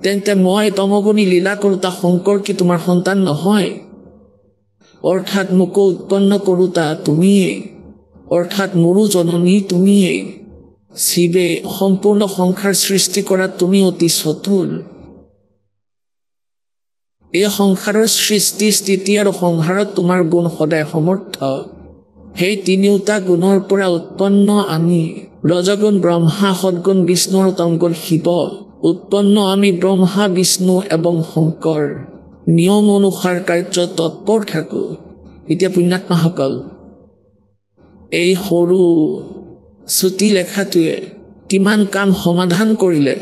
তেন্তে মই তমগুণী লীলা কৰোতা শংকৰ কি তোমাৰ সন্তান নহয়? অৰ্থাৎ মোকো উৎপন্ন কৰোতা তুমিয়েই, অৰ্থাৎ মোৰো জননী তুমিয়েই। শিৱে সম্পূৰ্ণ সংসাৰ সৃষ্টি কৰাত তুমি অতি চতুৰ। এই সংসাৰৰ সৃষ্টি, স্থিতি আৰু সংহাৰত তোমাৰ গুণ সদায় সমৰ্থ। সেই তিনিওটা গুণৰ পৰা উৎপন্ন আমি ৰজগুণ ব্ৰহ্মা, সদ্গুণ বিষ্ণু আৰু তমগুণ শিৱ। উৎপন্ন আমি ব্ৰহ্মা, বিষ্ণু এবং শংকৰ। নিয়ম অনুসাৰ কাৰ্য তৎপৰ থাকো। এতিয়া পুণ্যাত্মাসকল, এই সৰু চুটি লেখাটোৱে কিমান কাম সমাধান কৰিলে।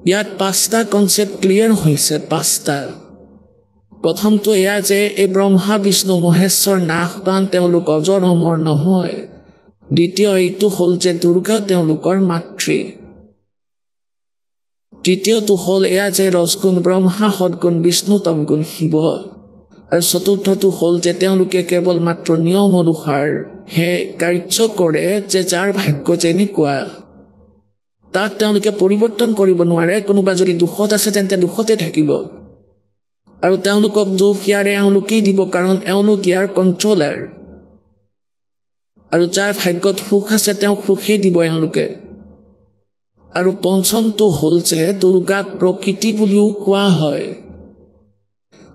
ইয়াত 5টা কনচেপ্ট ক্লিয়াৰ হৈছে, 5টা। প্ৰথমটো এয়া যে এই ব্ৰহ্মা, বিষ্ণু, মহেশ্বৰ নাশবান তেওঁলোক অজৰ অমৰ নহয়। দ্বিতীয় এইটো হ'ল যে দুৰ্গা তেওঁলোকৰ মাতৃ। তৃতীয়টো হ'ল এয়া যে ৰজগুণ ব্ৰহ্মা, সদ্গুণ বিষ্ণু, তমগুণ শিৱ। আৰু চতুৰ্থটো হ'ল যে তেওঁলোকে কেৱল মাত্ৰ নিয়ম অনুসাৰ হে কাৰ্য কৰে, যে যাৰ ভাগ্য যেনেকুৱা তাক তেওঁলোকে পৰিৱৰ্তন কৰিব নোৱাৰে। কোনোবা যদি দুখত আছে তেন্তে দুখতে থাকিব আৰু তেওঁলোকক দুখ ইয়াৰে এওঁলোকেই দিব, কাৰণ এওঁলোক ইয়াৰ কণ্ট্ৰলাৰ। আৰু যাৰ ভাগ্যত সুখ আছে তেওঁক সুখেই দিব এওঁলোকে। আৰু পঞ্চমটো হ'ল যে দুৰ্গাক প্ৰকৃতি বুলিও কোৱা হয়,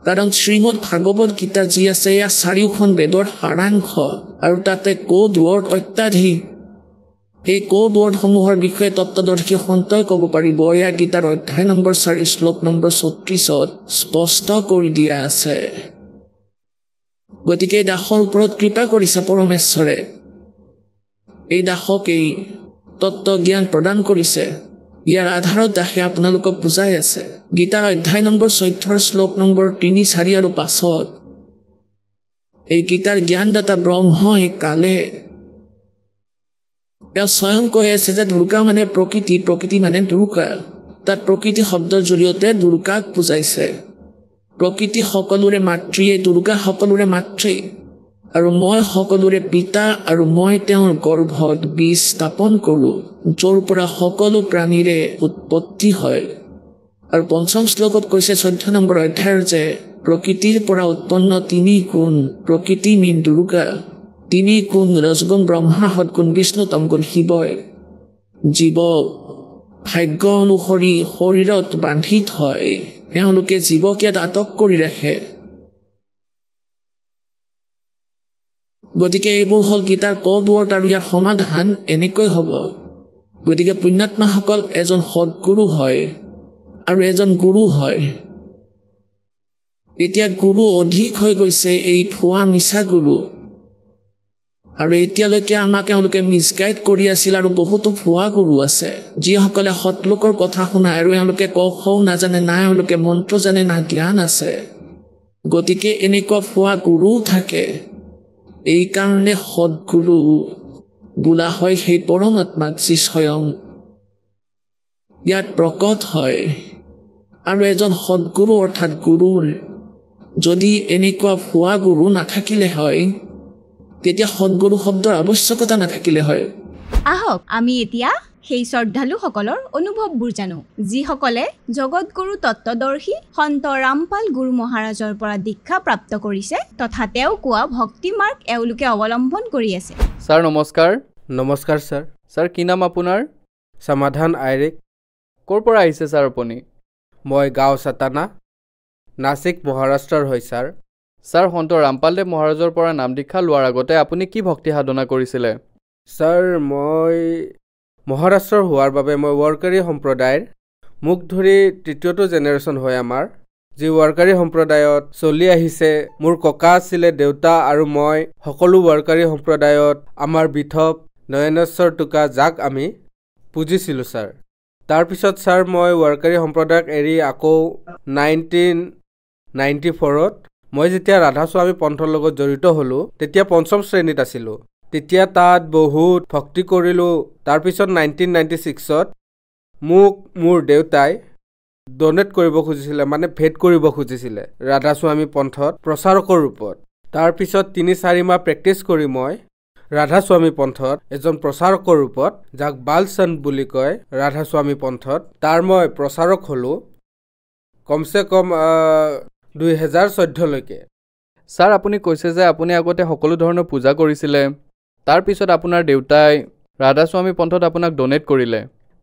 কাৰণ শ্ৰীমদ ভাগৱত গীতা যি আছে এয়া চাৰিওখন বেদৰ সাৰাংশ আৰু তাতে কোড ৱৰ্ড অত্যাধিক। এই কোড ৱৰ্ডসমূহৰ বিষয়ে তত্ত্বদৰ্শী সন্তই ক'ব পাৰিব। এয়া গীতাৰ অধ্যায় নম্বৰ 4, শ্লোক নম্বৰ 36ত স্পষ্ট কৰি দিয়া আছে। গতিকে এই দাসৰ ওপৰত কৃপা কৰিছে পৰমেশ্বৰে, এই দাসক এই তত্ত্বজ্ঞান প্ৰদান কৰিছে। ইয়াৰ আধাৰত দাসে আপোনালোকক বুজাই আছে। গীতাৰ অধ্যায় নম্বৰ 14, শ্লোক নম্বৰ 3, 4 আৰু 5ত এই গীতাৰ জ্ঞানদাতা ব্ৰহ্ম এই কালে তেওঁ স্বয়ং কৈ আছে যে দুৰ্গা মানে প্ৰকৃতি, প্ৰকৃতি মানে দুৰ্গা। তাত প্ৰকৃতি শব্দৰ জৰিয়তে দুৰ্গাক বুজাইছে। প্ৰকৃতি সকলোৰে মাতৃয়ে, দুৰ্গা সকলোৰে মাতৃ, আৰু মই সকলোৰে পিতা, আৰু মই তেওঁৰ গৰ্ভত বীজ স্থাপন কৰোঁ, য'ৰ পৰা সকলো প্ৰাণীৰে উৎপত্তি হয়। আৰু পঞ্চম শ্লোকত কৈছে 14 নম্বৰ অধ্যায়ৰ যে প্ৰকৃতিৰ পৰা উৎপন্ন 3 গুণ, প্ৰকৃতি মিন দুৰ্গা, 3 গুণ ৰজগুণ ব্ৰহ্মা, সদ্গুণ বিষ্ণু, তমগুণ শিৱই জীৱ ভাগ্য অনুসৰি শৰীৰত বান্ধি থয়। তেওঁলোকে জীৱক ইয়াত আটক কৰি ৰাখে। গতিকে এইবোৰ হ'ল গীতাৰ কোড ৱৰ্ড আৰু ইয়াৰ সমাধান এনেকৈ হ'ব। গতিকে পুণ্যাত্মাসকল এজন সদ্গুৰু হয় আৰু এজন গুৰু হয়। এতিয়া গুৰু অধিক হৈ গৈছে, এই ভুৱা মিছা গুৰু। আৰু এতিয়ালৈকে আমাক এওঁলোকে মিছগাইড কৰি আছিল। আৰু বহুতো ভুৱা গুৰু আছে যিসকলে সৎলোকৰ কথা শুনায় আৰু এওঁলোকে ক খও নাজানে, না এওঁলোকে মন্ত্ৰ জানে, না জ্ঞান আছে। গতিকে এনেকুৱা ভুৱা গুৰুও থাকে। এইকাৰণে সদ্গুৰু বোলা হয় সেই পৰমাত্মাক যি স্বয়ং ইয়াত প্ৰকট হয়। আৰু এজন সদ্গুৰু অৰ্থাৎ গুৰুৰ যদি এনেকুৱা ভুৱা গুৰু নাথাকিলে হয়, তেতিয়া সদ্গুৰু শব্দৰ আৱশ্যকতা নাথাকিলে হয়। আহক আমি এতিয়া সেই শ্ৰদ্ধালুসকলৰ অনুভৱবোৰ জানো, যিসকলে জগতগুৰু তত্ত্বদৰ্শী সন্ত ৰামপাল গুৰু মহাৰাজৰ পৰা দীক্ষা প্ৰাপ্ত কৰিছে তথা তেওঁ কোৱা ভক্তি মাৰ্গ এওঁলোকে অৱলম্বন কৰি আছে। ছাৰ নমস্কাৰ। নমস্কাৰ ছাৰ। ছাৰ কি নাম আপোনাৰ? সমাধান আইৰিক। ক'ৰ পৰা আহিছে ছাৰ আপুনি? মই গাঁও চাতানা, নাচিক, মহাৰাষ্ট্ৰৰ হয় ছাৰ। ছাৰ সন্ত ৰামপালদেৱ মহাৰাজৰ পৰা নাম দীক্ষা লোৱাৰ আগতে আপুনি কি ভক্তি সাধনা কৰিছিলে? ছাৰ মই মহাৰাষ্ট্ৰৰ হোৱাৰ বাবে মই ৱাৰকাৰী সম্প্ৰদায়ৰ, মোক ধৰি তৃতীয়টো জেনেৰেশ্যন হয় আমাৰ, যি ৱাৰকাৰী সম্প্ৰদায়ত চলি আহিছে। মোৰ ককা আছিলে, দেউতা আৰু মই সকলো ৱাৰকাৰী সম্প্ৰদায়ত আমাৰ বিথপ নয়নেশ্বৰ টোকা যাক আমি পুজিছিলোঁ ছাৰ। তাৰপিছত ছাৰ মই ৱাৰকাৰী সম্প্ৰদায়ক এৰি আকৌ 1994ত মই যেতিয়া ৰাধাস্বামী পন্থৰ লগত জড়িত হ'লোঁ, তেতিয়া পঞ্চম শ্ৰেণীত আছিলোঁ। তেতিয়া তাত বহুত ভক্তি কৰিলোঁ। তাৰপিছত 1996ত মোক মোৰ দেউতাই ডনেট কৰিব খুজিছিলে, মানে ভেট কৰিব খুজিছিলে ৰাধাস্বামী পন্থত প্ৰচাৰকৰ ৰূপত। তাৰপিছত 3-4 মাহ প্ৰেক্টিছ কৰি মই ৰাধাস্বামী পন্থত এজন প্ৰচাৰকৰ ৰূপত, যাক বালচন্দ বুলি কয় ৰাধাস্বামী পন্থত, তাৰ মই প্ৰচাৰক হ'লোঁ কমচে কম 2014লৈকে। ছাৰ আপুনি কৈছে যে আপুনি আগতে সকলো ধৰণৰ পূজা কৰিছিলে, তাৰপিছত আপোনাৰ দেউতাই ৰাধাস্বামী পন্থত আপোনাক ডনেট কৰিলে,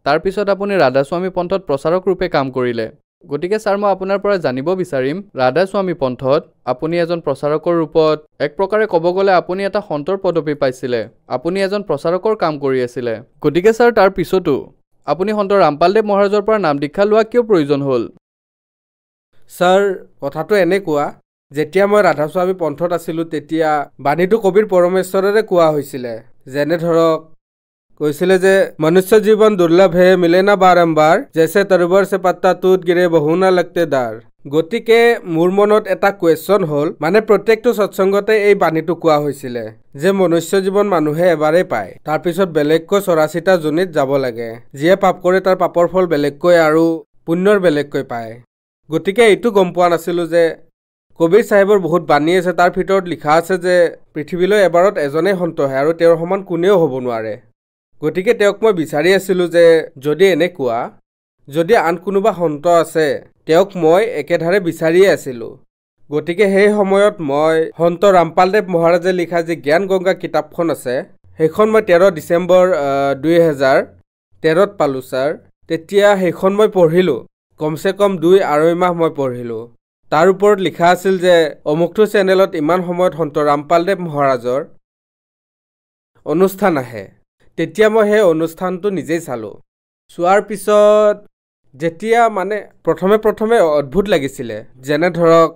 তাৰপিছত আপুনি ৰাধাস্বামী পন্থত প্ৰচাৰক ৰূপে কাম কৰিলে। গতিকে ছাৰ মই আপোনাৰ পৰা জানিব বিচাৰিম, ৰাধাস্বামী পন্থত আপুনি এজন প্ৰচাৰকৰ ৰূপত, এক প্ৰকাৰে ক'ব গ'লে আপুনি এটা সন্তৰ পদবী পাইছিলে, আপুনি এজন প্ৰচাৰকৰ কাম কৰি আছিলে। গতিকে ছাৰ তাৰ পিছতো আপুনি সন্ত ৰামপালদেৱ মহাৰাজৰ পৰা নাম দীক্ষা লোৱা কিয় প্ৰয়োজন হ'ল? ছাৰ কথাটো এনেকুৱা, যেতিয়া মই ৰাধাস্বামী পন্থত আছিলোঁ তেতিয়া বাণীটো কবিৰ পৰমেশ্বৰেৰে কোৱা হৈছিলে। যেনে ধৰক কৈছিলে যে মনুষ্য জীৱন দুৰ্লভ হে মিলে না বাৰম্বাৰ, জেছে তৰোবৰ সে পাত্তা টুট গিৰে বহু না লগতে দাৰ। গতিকে মোৰ মনত এটা কুৱেশ্যন হ'ল, মানে প্ৰত্যেকটো সৎসংগতে এই বাণীটো কোৱা হৈছিলে যে মনুষ্য জীৱন মানুহে এবাৰেই পায়, তাৰপিছত বেলেগকৈ চৰাচিতা যোনিত যাব লাগে, যিয়ে পাপ কৰে তাৰ পাপৰ ফল বেলেগকৈ আৰু পুণ্যৰ বেলেগকৈ পায়। গতিকে এইটো গম পোৱা নাছিলোঁ যে কবিৰ চাহেবৰ বহুত বাণী আছে, তাৰ ভিতৰত লিখা আছে যে পৃথিৱীলৈ এবাৰত এজনেই সন্ত আহে আৰু তেওঁৰ সমান কোনেও হ'ব নোৱাৰে। গতিকে তেওঁক মই বিচাৰি আছিলোঁ যে যদি এনেকুৱা যদি আন কোনোবা সন্ত আছে, তেওঁক মই একেধাৰে বিচাৰিয়ে আছিলোঁ। গতিকে সেই সময়ত মই সন্ত ৰামপালদেৱ মহাৰাজে লিখা যি জ্ঞান গংগা কিতাপখন আছে, সেইখন মই 13 ডিচেম্বৰ 2013ত পালোঁ ছাৰ। তেতিয়া সেইখন মই পঢ়িলোঁ, কমচে কম 2-2.5 মাহ মই পঢ়িলোঁ। তাৰ ওপৰত লিখা আছিল যে অমুকটো চেনেলত ইমান সময়ত সন্ত ৰামপালদেৱ মহাৰাজৰ অনুষ্ঠান আহে। তেতিয়া মই সেই অনুষ্ঠানটো নিজেই চালোঁ। চোৱাৰ পিছত যেতিয়া মানে প্ৰথমে প্ৰথমে অদ্ভুত লাগিছিলে, যেনে ধৰক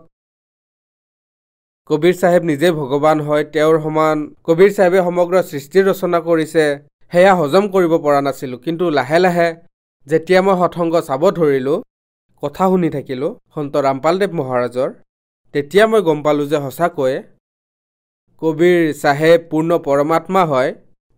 কবিৰ চাহেব নিজেই ভগৱান হয়, তেওঁৰ সমান কবিৰ চাহেবে সমগ্ৰ সৃষ্টিৰ ৰচনা কৰিছে, সেয়া হজম কৰিব পৰা নাছিলোঁ। কিন্তু লাহে লাহে যেতিয়া মই সৎসংগ চাব ধৰিলোঁ, কথা শুনি থাকিলোঁ সন্ত ৰামপালদেৱ মহাৰাজৰ, তেতিয়া মই গম পালোঁ যে সঁচাকৈয়ে কবিৰ চাহেব পূৰ্ণ পৰমাত্মা হয়।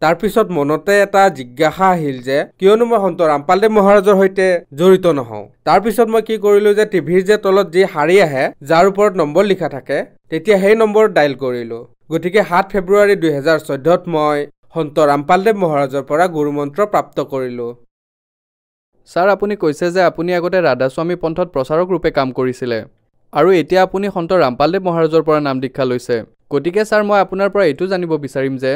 তাৰপিছত মনতে এটা জিজ্ঞাসা আহিল যে কিয়নো মই সন্ত ৰামপালদেৱ মহাৰাজৰ সৈতে জড়িত নহওঁ। তাৰপিছত মই কি কৰিলোঁ যে টিভিৰ যে তলত যি শাৰী আহে যাৰ ওপৰত নম্বৰ লিখা থাকে, তেতিয়া সেই নম্বৰত ডাইল কৰিলোঁ। গতিকে 7 ফেব্ৰুৱাৰী 2014ত মই সন্ত ৰামপালদেৱ মহাৰাজৰ পৰা গুৰুমন্ত্ৰ প্ৰাপ্ত কৰিলোঁ। ছাৰ আপুনি কৈছে যে আপুনি আগতে ৰাধাস্বামী পন্থত প্ৰচাৰক ৰূপে কাম কৰিছিলে আৰু এতিয়া আপুনি সন্ত ৰামপালদেৱ মহাৰাজৰ পৰা নাম দীক্ষা লৈছে। গতিকে ছাৰ মই আপোনাৰ পৰা এইটো জানিব বিচাৰিম যে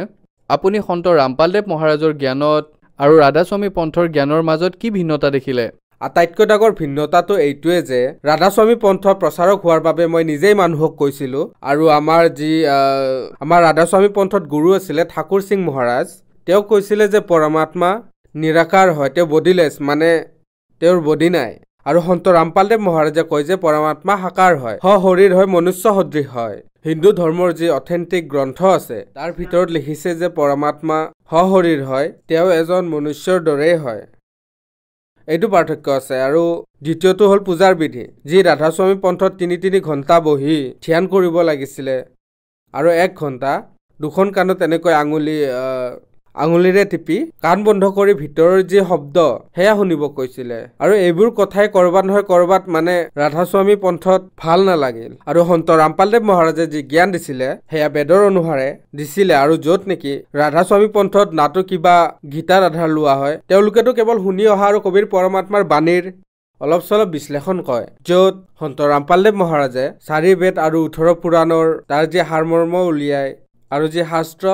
আপুনি সন্ত ৰামপালদেৱ মহাৰাজৰ জ্ঞানত আৰু ৰাধাস্বামী পন্থৰ জ্ঞানৰ মাজত কি ভিন্নতা দেখিলে? আটাইতকৈ ডাঙৰ ভিন্নতাটো এইটোৱে যে ৰাধাস্বামী পন্থৰ প্ৰচাৰক হোৱাৰ বাবে মই নিজেই মানুহক কৈছিলোঁ, আৰু আমাৰ যি আমাৰ ৰাধাস্বামী পন্থত গুৰু আছিলে ঠাকুৰ সিং মহাৰাজ, তেওঁ কৈছিলে যে পৰমাত্মা নিৰাকাৰ হয়, তেওঁ বডিলেছ, মানে তেওঁৰ বডি নাই। আৰু সন্ত ৰামপালদেৱ মহাৰাজে কয় যে পৰমাত্মা সাকাৰ হয়, সশৰীৰ হয়, মনুষ্য সদৃশ হয়। হিন্দু ধৰ্মৰ যি অথেণ্টিক গ্ৰন্থ আছে তাৰ ভিতৰত লিখিছে যে পৰমাত্মা সশৰীৰ হয়, তেওঁ এজন মনুষ্যৰ দৰেই হয়। এইটো পাৰ্থক্য আছে। আৰু দ্বিতীয়টো হ'ল পূজাৰ বিধি, যি ৰাধাস্বামী পন্থত 3-3 ঘণ্টা বহি ধ্যান কৰিব লাগিছিলে আৰু 1 ঘণ্টা দুখন কাণত এনেকৈ আঙুলিৰে টিপি কাণ বন্ধ কৰি ভিতৰৰ যি শব্দ সেয়া শুনিব কৈছিলে। আৰু এইবোৰ কথাই ক'ৰবাত নহয় ক'ৰবাত মানে ৰাধাস্বামী পন্থত ভাল নালাগিল। আৰু সন্ত ৰামপালদেৱ মহাৰাজে যি জ্ঞান দিছিলে সেয়া বেদৰ অনুসাৰে দিছিলে, আৰু য'ত নেকি ৰাধাস্বামী পন্থত নাতো কিবা গীতাৰ আধাৰ লোৱা হয়, তেওঁলোকেতো কেৱল শুনি অহা আৰু কবিৰ পৰমাত্মাৰ বাণীৰ অলপ চলপ বিশ্লেষণ কয়, য'ত সন্ত ৰামপালদেৱ মহাৰাজে 4 বেদ আৰু 18 পুৰাণৰ তাৰ যি সাৰমৰ্ম উলিয়াই আৰু যি শাস্ত্ৰ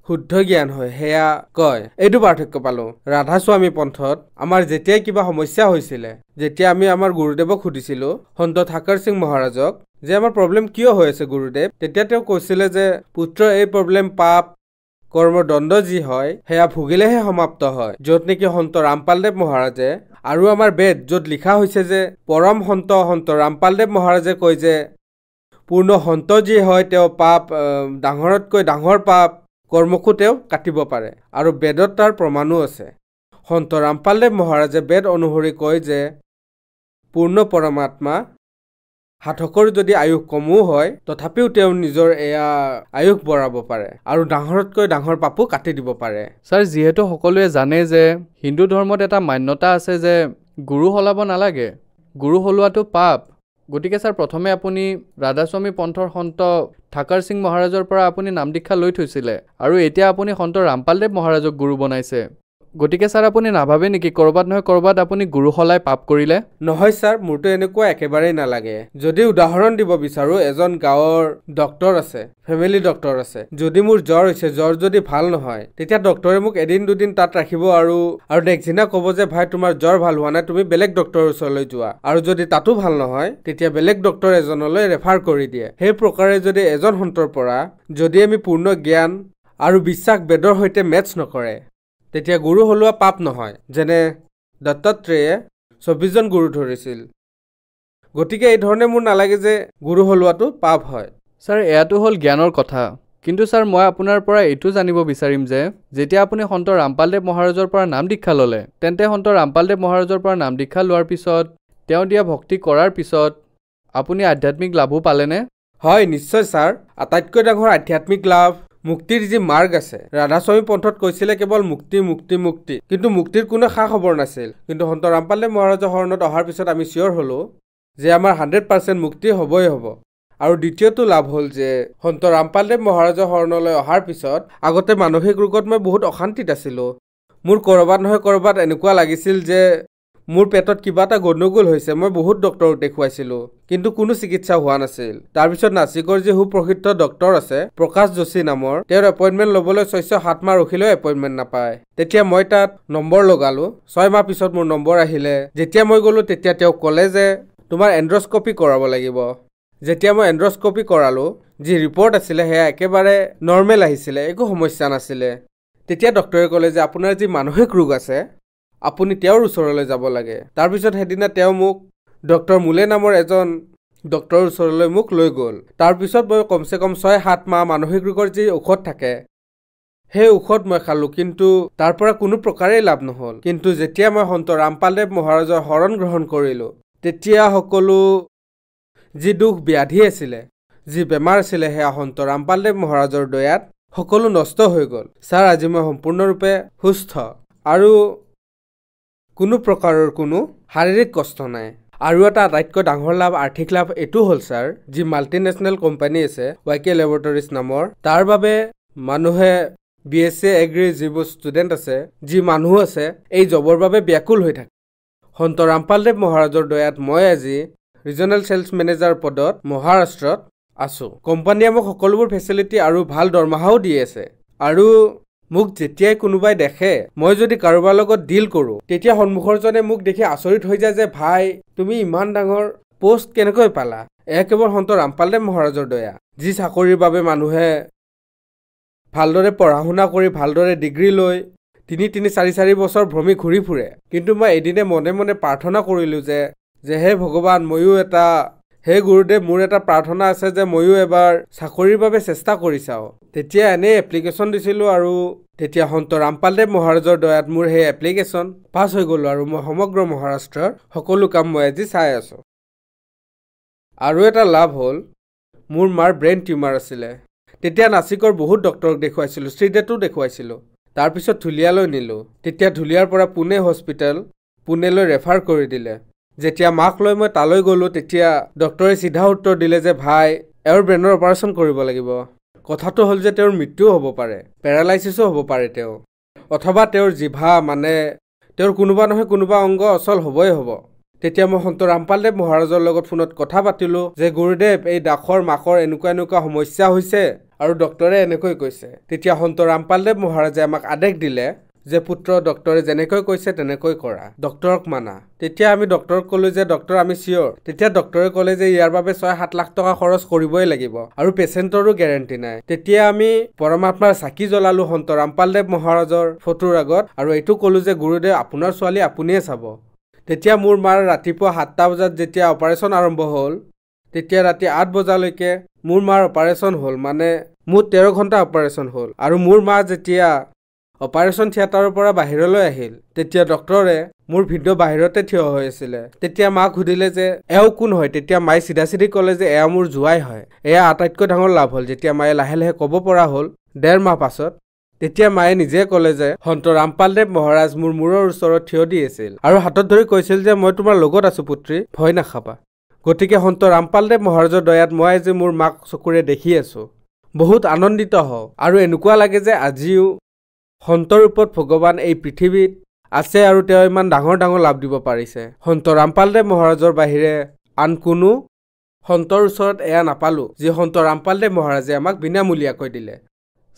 শুদ্ধ জ্ঞান হয় সেয়া কয়। এইটো পাৰ্থক্য পালোঁ। ৰাধাস্বামী পন্থত আমাৰ যেতিয়াই কিবা সমস্যা হৈছিলে, যেতিয়া আমি আমাৰ গুৰুদেৱক সুধিছিলোঁ, সন্ত ঠাকৰ সিং মহাৰাজক, যে আমাৰ প্ৰব্লেম কিয় হৈ আছে গুৰুদেৱ, তেতিয়া তেওঁ কৈছিলে যে পুত্ৰ, এই প্ৰব্লেম পাপ কৰ্মৰ দণ্ড যি হয় সেয়া ভুগিলেহে সমাপ্ত হয়। য'ত নেকি সন্ত ৰামপালদেৱ মহাৰাজে আৰু আমাৰ বেদ য'ত লিখা হৈছে যে পৰম সন্ত সন্ত ৰামপালদেৱ মহাৰাজে কয় যে পূৰ্ণ সন্ত যি হয় তেওঁ পাপ ডাঙৰতকৈ ডাঙৰ পাপ কৰ্মকো তেওঁ কাটিব পাৰে, আৰু বেদত তাৰ প্ৰমাণো আছে। সন্ত ৰামপালদেৱ মহাৰাজে বেদ অনুসৰি কয় যে পূৰ্ণ পৰমাত্মা সাধকৰ যদি আয়ুস কমো হয় তথাপিও তেওঁ নিজৰ এয়া আয়ুস বঢ়াব পাৰে আৰু ডাঙৰতকৈ ডাঙৰ পাপো কাটি দিব পাৰে। ছাৰ, যিহেতু সকলোৱে জানে যে হিন্দু ধৰ্মত এটা মান্যতা আছে যে গুৰু সলাব নালাগে, গুৰু সলোৱাটো পাপ। গতিকে ছাৰ, প্ৰথমে আপুনি ৰাধাস্বামী পন্থৰ সন্ত ঠাকৰ সিং মহাৰাজৰ পৰা আপুনি নাম দীক্ষা লৈ থৈছিলে আৰু এতিয়া আপুনি সন্ত ৰামপালদেৱ মহাৰাজক গুৰু বনাইছে। গতিকে ছাৰ, আপুনি নাভাবে নেকি ক'ৰবাত নহয় ক'ৰবাত আপুনি গুৰু সলাই পাপ কৰিলে? নহয় ছাৰ, মোৰতো এনেকুৱা একেবাৰেই নালাগে। যদি উদাহৰণ দিব বিচাৰোঁ, এজন গাঁৱৰ ডক্তৰ আছে, ফেমিলি ডক্তৰ আছে। যদি মোৰ জ্বৰ হৈছে, জ্বৰ যদি ভাল নহয়, তেতিয়া ডক্তৰে মোক এদিন দুদিন তাত ৰাখিব আৰু নেক্সট দিনা ক'ব যে ভাই তোমাৰ জ্বৰ ভাল হোৱা নাই, তুমি বেলেগ ডক্তৰৰ ওচৰলৈ যোৱা। আৰু যদি তাতো ভাল নহয়, তেতিয়া বেলেগ ডক্তৰ এজনলৈ ৰেফাৰ কৰি দিয়ে। সেই প্ৰকাৰে যদি এজন সন্তৰ পৰা যদি আমি পূৰ্ণ জ্ঞান আৰু বিশ্বাস বেদৰ সৈতে মেটচ নকৰে, তেতিয়া গুৰু সলোৱা পাপ নহয়। যেনে দত্তাত্ৰেয়ে 24 জন গুৰু ধৰিছিল। গতিকে এই ধৰণে মোৰ নালাগে যে গুৰু সলোৱাটো পাপ হয়। ছাৰ, এয়াতো হ'ল জ্ঞানৰ কথা। কিন্তু ছাৰ, মই আপোনাৰ পৰা এইটো জানিব বিচাৰিম যে যেতিয়া আপুনি সন্ত ৰামপালদেৱ মহাৰাজৰ পৰা নাম দীক্ষা ল'লে, তেন্তে সন্ত ৰামপালদেৱ মহাৰাজৰ পৰা নাম দীক্ষা লোৱাৰ পিছত, তেওঁ দিয়া ভক্তি কৰাৰ পিছত আপুনি আধ্যাত্মিক লাভো পালেনে? হয়, নিশ্চয় ছাৰ। আটাইতকৈ ডাঙৰ আধ্যাত্মিক লাভ মুক্তিৰ যি মাৰ্গ আছে, ৰাধাস্বামী পন্থত কৈছিলে কেৱল মুক্তি মুক্তি মুক্তি, কিন্তু মুক্তিৰ কোনো খা খবৰ নাছিল। কিন্তু সন্ত ৰামপালদেৱ মহাৰাজৰ শৰণত অহাৰ পিছত আমি চিয়ৰ হ'লোঁ যে আমাৰ 100% মুক্তি হ'বই হ'ব। আৰু দ্বিতীয়টো লাভ হ'ল যে সন্ত ৰামপালদেৱ মহাৰাজৰ শৰণলৈ অহাৰ পিছত, আগতে মানসিক ৰোগত মই বহুত অশান্তিত আছিলোঁ। মোৰ ক'ৰবাত নহয় ক'ৰবাত এনেকুৱা লাগিছিল যে মোৰ পেটত কিবা এটা গণ্ডগোল হৈছে। মই বহুত ডক্তৰক দেখুৱাইছিলোঁ, কিন্তু কোনো চিকিৎসা হোৱা নাছিল। তাৰপিছত নাচিকৰ যি সুপ্ৰসিদ্ধ ডক্তৰ আছে, প্ৰকাশ যোশী নামৰ, তেওঁৰ এপইণ্টমেণ্ট ল'বলৈ 6-7 মাহ ৰখিলেও এপইণ্টমেণ্ট নাপায়। তেতিয়া মই তাত নম্বৰ লগালোঁ। 6 মাহ পিছত মোৰ নম্বৰ আহিলে। যেতিয়া মই গ'লোঁ, তেতিয়া তেওঁ ক'লে যে তোমাৰ এণ্ড্ৰস্কপি কৰাব লাগিব। যেতিয়া মই এণ্ড্ৰস্কপি কৰালোঁ, যি ৰিপৰ্ট আছিলে সেয়া একেবাৰে নৰ্মেল আহিছিলে, একো সমস্যা নাছিলে। তেতিয়া ডক্তৰে ক'লে যে আপোনাৰ যি মানসিক ৰোগ আছে, আপুনি তেওঁৰ ওচৰলৈ যাব লাগে। তাৰপিছত সেইদিনা তেওঁ মোক ডক্তৰ মুলে নামৰ এজন ডক্তৰৰ ওচৰলৈ মোক লৈ গ'ল। তাৰপিছত মই কমচে কম 6-7 মাহ মানসিক ৰোগৰ যি ঔষধ থাকে সেই ঔষধ মই খালোঁ, কিন্তু তাৰ পৰা কোনো প্ৰকাৰেই লাভ নহ'ল। কিন্তু যেতিয়া মই সন্ত ৰামপালদেৱ মহাৰাজৰ শৰণ গ্ৰহণ কৰিলোঁ, তেতিয়া সকলো যি দুখ ব্যাধি আছিলে, যি বেমাৰ আছিলে, সেয়া সন্ত ৰামপালদেৱ মহাৰাজৰ দয়াত সকলো নষ্ট হৈ গ'ল। ছাৰ, আজি মই সম্পূৰ্ণৰূপে সুস্থ আৰু কোনো প্ৰকাৰৰ কোনো শাৰীৰিক কষ্ট নাই। আৰু এটা আটাইতকৈ ডাঙৰ লাভ, আৰ্থিক লাভ এইটো হ'ল ছাৰ, যি মাল্টিনেশ্যনেল কোম্পানী আছে ৱাই কে লেবৰেটৰিজ নামৰ, তাৰ বাবে মানুহে BSc agri যিবোৰ ষ্টুডেণ্ট আছে, যি মানুহ আছে, এই জবৰ বাবে ব্যাকুল হৈ থাকে। সন্ত ৰামপালদেৱ মহাৰাজৰ দয়াত মই আজি ৰিজনেল চেলছ মেনেজাৰ পদত মহাৰাষ্ট্ৰত আছোঁ। কোম্পানীয়ে মোক সকলোবোৰ ফেচিলিটি আৰু ভাল দৰমহাও দি আছে। আৰু মোক যেতিয়াই কোনোবাই দেখে, মই যদি কাৰোবাৰ লগত ডিল কৰোঁ, তেতিয়া সন্মুখৰজনে মোক দেখি আচৰিত হৈ যায় যে ভাই, তুমি ইমান ডাঙৰ পোষ্ট কেনেকৈ পালা? এয়া কেৱল সন্ত ৰামপালদেৱ মহাৰাজৰ দয়া। যি চাকৰিৰ বাবে মানুহে ভালদৰে পঢ়া শুনা কৰি ভালদৰে ডিগ্ৰী লৈ 3-3, 4-4 বছৰ ভ্ৰমি ঘূৰি ফুৰে, কিন্তু মই এদিনে মনে মনে প্ৰাৰ্থনা কৰিলোঁ যে হে ভগৱান, ময়ো এটা হে গুৰুদেৱ, মোৰ এটা প্ৰাৰ্থনা আছে যে ময়ো এবাৰ চাকৰিৰ বাবে চেষ্টা কৰি চাওঁ। তেতিয়া এনেই এপ্লিকেশ্যন দিছিলোঁ আৰু তেতিয়া সন্ত ৰামপালদেৱ মহাৰাজৰ দয়াত মোৰ সেই এপ্লিকেশ্যন পাছ হৈ গ'লো আৰু মই সমগ্ৰ মহাৰাষ্ট্ৰৰ সকলো কাম মই আজি চাই আছোঁ। আৰু এটা লাভ হ'ল, মোৰ মাৰ ব্ৰেইন টিউমাৰ আছিলে। তেতিয়া নাচিকৰ বহুত ডক্টৰক দেখুৱাইছিলোঁ, শ্ৰীদেতো দেখুৱাইছিলোঁ। তাৰপিছত ধুলীয়ালৈ নিলোঁ। তেতিয়া ধুলীয়াৰ পৰা পুনে হস্পিটেল, পুনেলৈ ৰেফাৰ কৰি দিলে। যেতিয়া মাক লৈ মই তালৈ গ'লোঁ, তেতিয়া ডক্টৰে চিধা উত্তৰ দিলে যে ভাই, এওঁৰ ব্ৰেইনৰ অপাৰেশ্যন কৰিব লাগিব। কথাটো হ'ল যে তেওঁৰ মৃত্যুও হ'ব পাৰে, পেৰালাইচিছো হ'ব পাৰে তেওঁ, অথবা তেওঁৰ জিভা মানে তেওঁৰ কোনোবা নহয় কোনোবা অংগ অচল হ'বই হ'ব। তেতিয়া মই সন্ত ৰামপালদেৱ মহাৰাজৰ লগত ফোনত কথা পাতিলোঁ যে গুৰুদেৱ, এই দাসৰ মাকৰ এনেকুৱা এনেকুৱা সমস্যা হৈছে আৰু ডক্টৰে এনেকৈ কৈছে। তেতিয়া সন্ত ৰামপালদেৱ মহাৰাজে আমাক আদেশ দিলে যে পুত্ৰ, ডক্টৰে যেনেকৈ কৈছে তেনেকৈ কৰা, ডক্টৰক মানা। তেতিয়া আমি ডক্টৰক ক'লোঁ যে ডক্টৰ, আমি চিয়'ৰ। তেতিয়া ডক্টৰে ক'লে যে ইয়াৰ বাবে 6-7 লাখ টকা খৰচ কৰিবই লাগিব আৰু পেচেণ্টৰো গেৰেণ্টি নাই। তেতিয়া আমি পৰমাত্মাৰ চাকি জ্বলালোঁ সন্ত ৰামপালদেৱ মহাৰাজৰ ফটোৰ আগত আৰু এইটো ক'লোঁ যে গুৰুদেৱ, আপোনাৰ ছোৱালী আপুনিয়ে চাব। তেতিয়া মোৰ মাৰ ৰাতিপুৱা 7টা বজাত যেতিয়া অপাৰেশ্যন আৰম্ভ হ'ল, তেতিয়া ৰাতি 8 বজালৈকে মোৰ মাৰ অপাৰেশ্যন হ'ল, মানে মোৰ 13 ঘণ্টা অপাৰেশ্যন হ'ল। আৰু মোৰ মা যেতিয়া অপাৰেশ্যন থিয়েটাৰৰ পৰা বাহিৰলৈ আহিল, তেতিয়া ডক্টৰে মোৰ ভিডিঅ' বাহিৰতে থিয় হৈ আছিলে। তেতিয়া মাক সুধিলে যে এওঁ কোন হয়? তেতিয়া মায়ে চিধা চিধি ক'লে যে এয়া মোৰ জোঁৱাই হয়। এয়া আটাইতকৈ ডাঙৰ লাভ হ'ল। যেতিয়া মায়ে লাহে লাহে ক'ব পৰা হ'ল 1.5 মাহ পাছত, তেতিয়া মায়ে নিজে ক'লে যে সন্ত ৰামপালদেৱ মহাৰাজ মোৰ মূৰৰ ওচৰত থিয় দি আছিল আৰু হাতত ধৰি কৈছিল যে মই তোমাৰ লগত আছোঁ পুত্ৰী, ভয় নাখাবা। গতিকে সন্ত ৰামপালদেৱ মহাৰাজৰ দয়াত মই আজি মোৰ মাক চকুৰে দেখি আছোঁ, বহুত আনন্দিত হওঁ আৰু এনেকুৱা লাগে যে আজিও সন্তৰ ৰূপত ভগৱান এই পৃথিৱীত আছে আৰু তেওঁ ইমান ডাঙৰ ডাঙৰ লাভ দিব পাৰিছে। সন্ত ৰামপালদেৱ মহাৰাজৰ বাহিৰে আন কোনো সন্তৰ ওচৰত এয়া নাপালোঁ যি সন্ত ৰামপালদেৱ মহাৰাজে আমাক বিনামূলীয়াকৈ দিলে।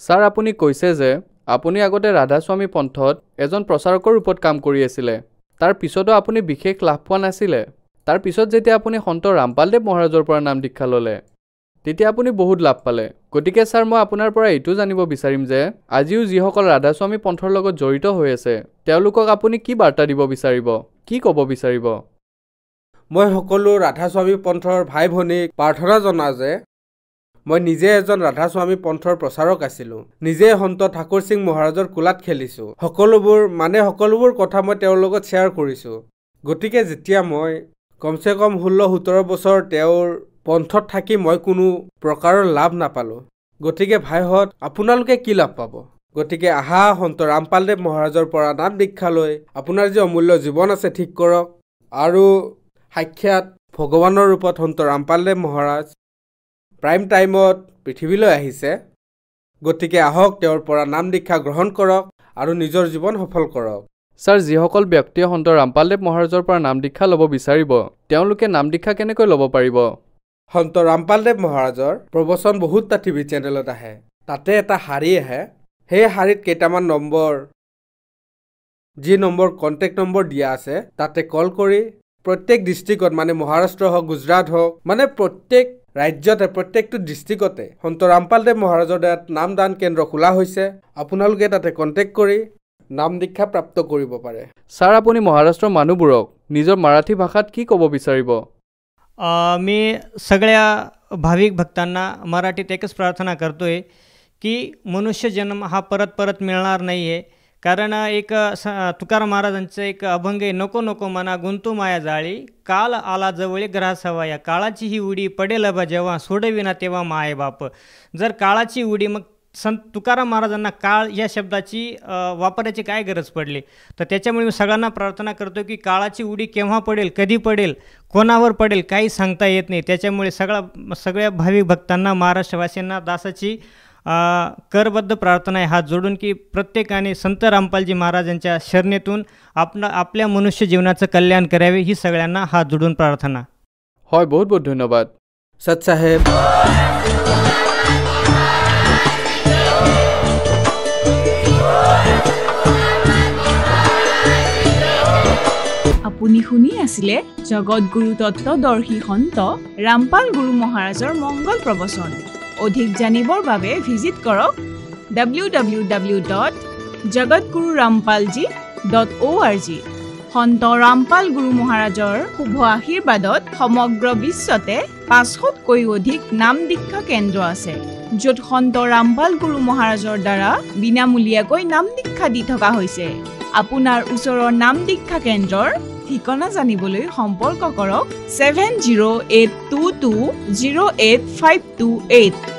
ছাৰ, আপুনি কৈছে যে আপুনি আগতে ৰাধাস্বামী পন্থত এজন প্ৰচাৰকৰ ৰূপত কাম কৰি আছিলে, তাৰ পিছতো আপুনি বিশেষ লাভ পোৱা নাছিলে। তাৰ পিছত যেতিয়া আপুনি সন্ত ৰামপালদেৱ মহাৰাজৰ পৰা নাম দীক্ষা ল'লে, তেতিয়া আপুনি বহুত লাভ পালে। গতিকে ছাৰ, মই আপোনাৰ পৰা এইটো জানিব বিচাৰিম যে আজিও যিসকল ৰাধাস্বামী পন্থৰ লগত জড়িত হৈ আছে, তেওঁলোকক আপুনি কি বাৰ্তা দিব বিচাৰিব, কি ক'ব বিচাৰিব? মই সকলো ৰাধাস্বামী পন্থৰ ভাই ভনীক প্ৰাৰ্থনা জনাওঁ যে মই নিজে এজন ৰাধাস্বামী পন্থৰ প্ৰচাৰক আছিলোঁ, নিজে সন্ত ঠাকুৰ সিং মহাৰাজৰ কোলাত খেলিছোঁ, সকলোবোৰ কথা মই তেওঁৰ লগত শ্বেয়াৰ কৰিছোঁ। গতিকে যেতিয়া মই কমচে কম 16-17 বছৰ তেওঁৰ পন্থত থাকি মই কোনো প্ৰকাৰৰ লাভ নাপালোঁ, গতিকে ভাইহঁত, আপোনালোকে কি লাভ পাব? গতিকে আহা, সন্ত ৰামপালদেৱ মহাৰাজৰ পৰা নাম দীক্ষা লৈ আপোনাৰ যি অমূল্য জীৱন আছে ঠিক কৰক আৰু সাক্ষাৎ ভগৱানৰ ৰূপত সন্ত ৰামপালদেৱ মহাৰাজ প্ৰাইম টাইমত পৃথিৱীলৈ আহিছে। গতিকে আহক, তেওঁৰ পৰা নাম দীক্ষা গ্ৰহণ কৰক আৰু নিজৰ জীৱন সফল কৰক। ছাৰ, যিসকল ব্যক্তিয়ে সন্ত ৰামপালদেৱ মহাৰাজৰ পৰা নাম দীক্ষা ল'ব বিচাৰিব, তেওঁলোকে নাম দীক্ষা কেনেকৈ ল'ব পাৰিব? সন্ত ৰামপালদেৱ মহাৰাজৰ প্ৰবচন বহুতটা টিভি চেনেলত আহে, তাতে এটা শাৰী আহে, সেই শাৰীত কেইটামান নম্বৰ, যি নম্বৰ কণ্টেক্ট নম্বৰ দিয়া আছে, তাতে কল কৰি প্ৰত্যেক ডিষ্ট্ৰিক্টত, মানে মহাৰাষ্ট্ৰ হওক, গুজৰাট হওক, মানে প্ৰত্যেক ৰাজ্যতে প্ৰত্যেকটো ডিষ্ট্ৰিক্টতে সন্ত ৰামপালদেৱ মহাৰাজৰ দয়াত নামদান কেন্দ্ৰ খোলা হৈছে। আপোনালোকে তাতে কণ্টেক্ট কৰি নাম দীক্ষা প্ৰাপ্ত কৰিব পাৰে। ছাৰ, আপুনি মহাৰাষ্ট্ৰৰ মানুহবোৰক নিজৰ মাৰাঠী ভাষাত কি ক'ব বিচাৰিব? मी सगळ्या भाविक भक्तांना मराठीत एकच प्रार्थना करतो आहे की मनुष्य जन्म हा परत परत मिळणार नाही आहे। कारण एक तुकाराम महाराजांचं एक अभंग आहे, नको नको मना गुंतू माया जाळी, काल आला जवळी ग्रासावया, काळाची ही उडी पडेल बा जेव्हा सोडविना तेव्हा माय बाप। जर काळाची उडी, मग संत तुकाराम महाराजांना काळ या शब्दाची वापरायची काय गरज पडली? तर त्याच्यामुळे मी सगळ्यांना प्रार्थना करतो की काळाची उडी केव्हा पडेल, कधी पडेल, कोणावर पडेल काही सांगता येत नाही। त्याच्यामुळे सगळ्या भाविक भक्तांना, महाराष्ट्रवासियांना दासाची करबद्ध प्रार्थना आहे हात जोडून की प्रत्येकाने संत रामपालजी महाराजांच्या शरणेतून आपल्या मनुष्य जीवनाचं कल्याण करावे, ही सगळ्यांना हात जोडून प्रार्थना। হয়, बहुत बहुत धन्यवाद सतसाहेब। আপুনি শুনি আছিলে জগতগুৰু তত্ত্বদৰ্শী সন্ত ৰামপাল গুৰু মহাৰাজৰ মংগল প্ৰবচন। অধিক জানিবৰ বাবে ভিজিট কৰক www.jagatgururampalji.org। সন্ত ৰামপাল গুৰু মহাৰাজৰ শুভ আশীৰ্বাদত সমগ্ৰ বিশ্বতে 500তকৈও অধিক নাম দীক্ষা কেন্দ্ৰ আছে, য'ত সন্ত ৰামপাল গুৰু মহাৰাজৰ দ্বাৰা বিনামূলীয়াকৈ নাম দীক্ষা দি থকা হৈছে। আপোনাৰ ওচৰৰ নাম দীক্ষা কেন্দ্ৰৰ ঠিকনা জানিবলৈ সম্পৰ্ক কৰক 7082208528।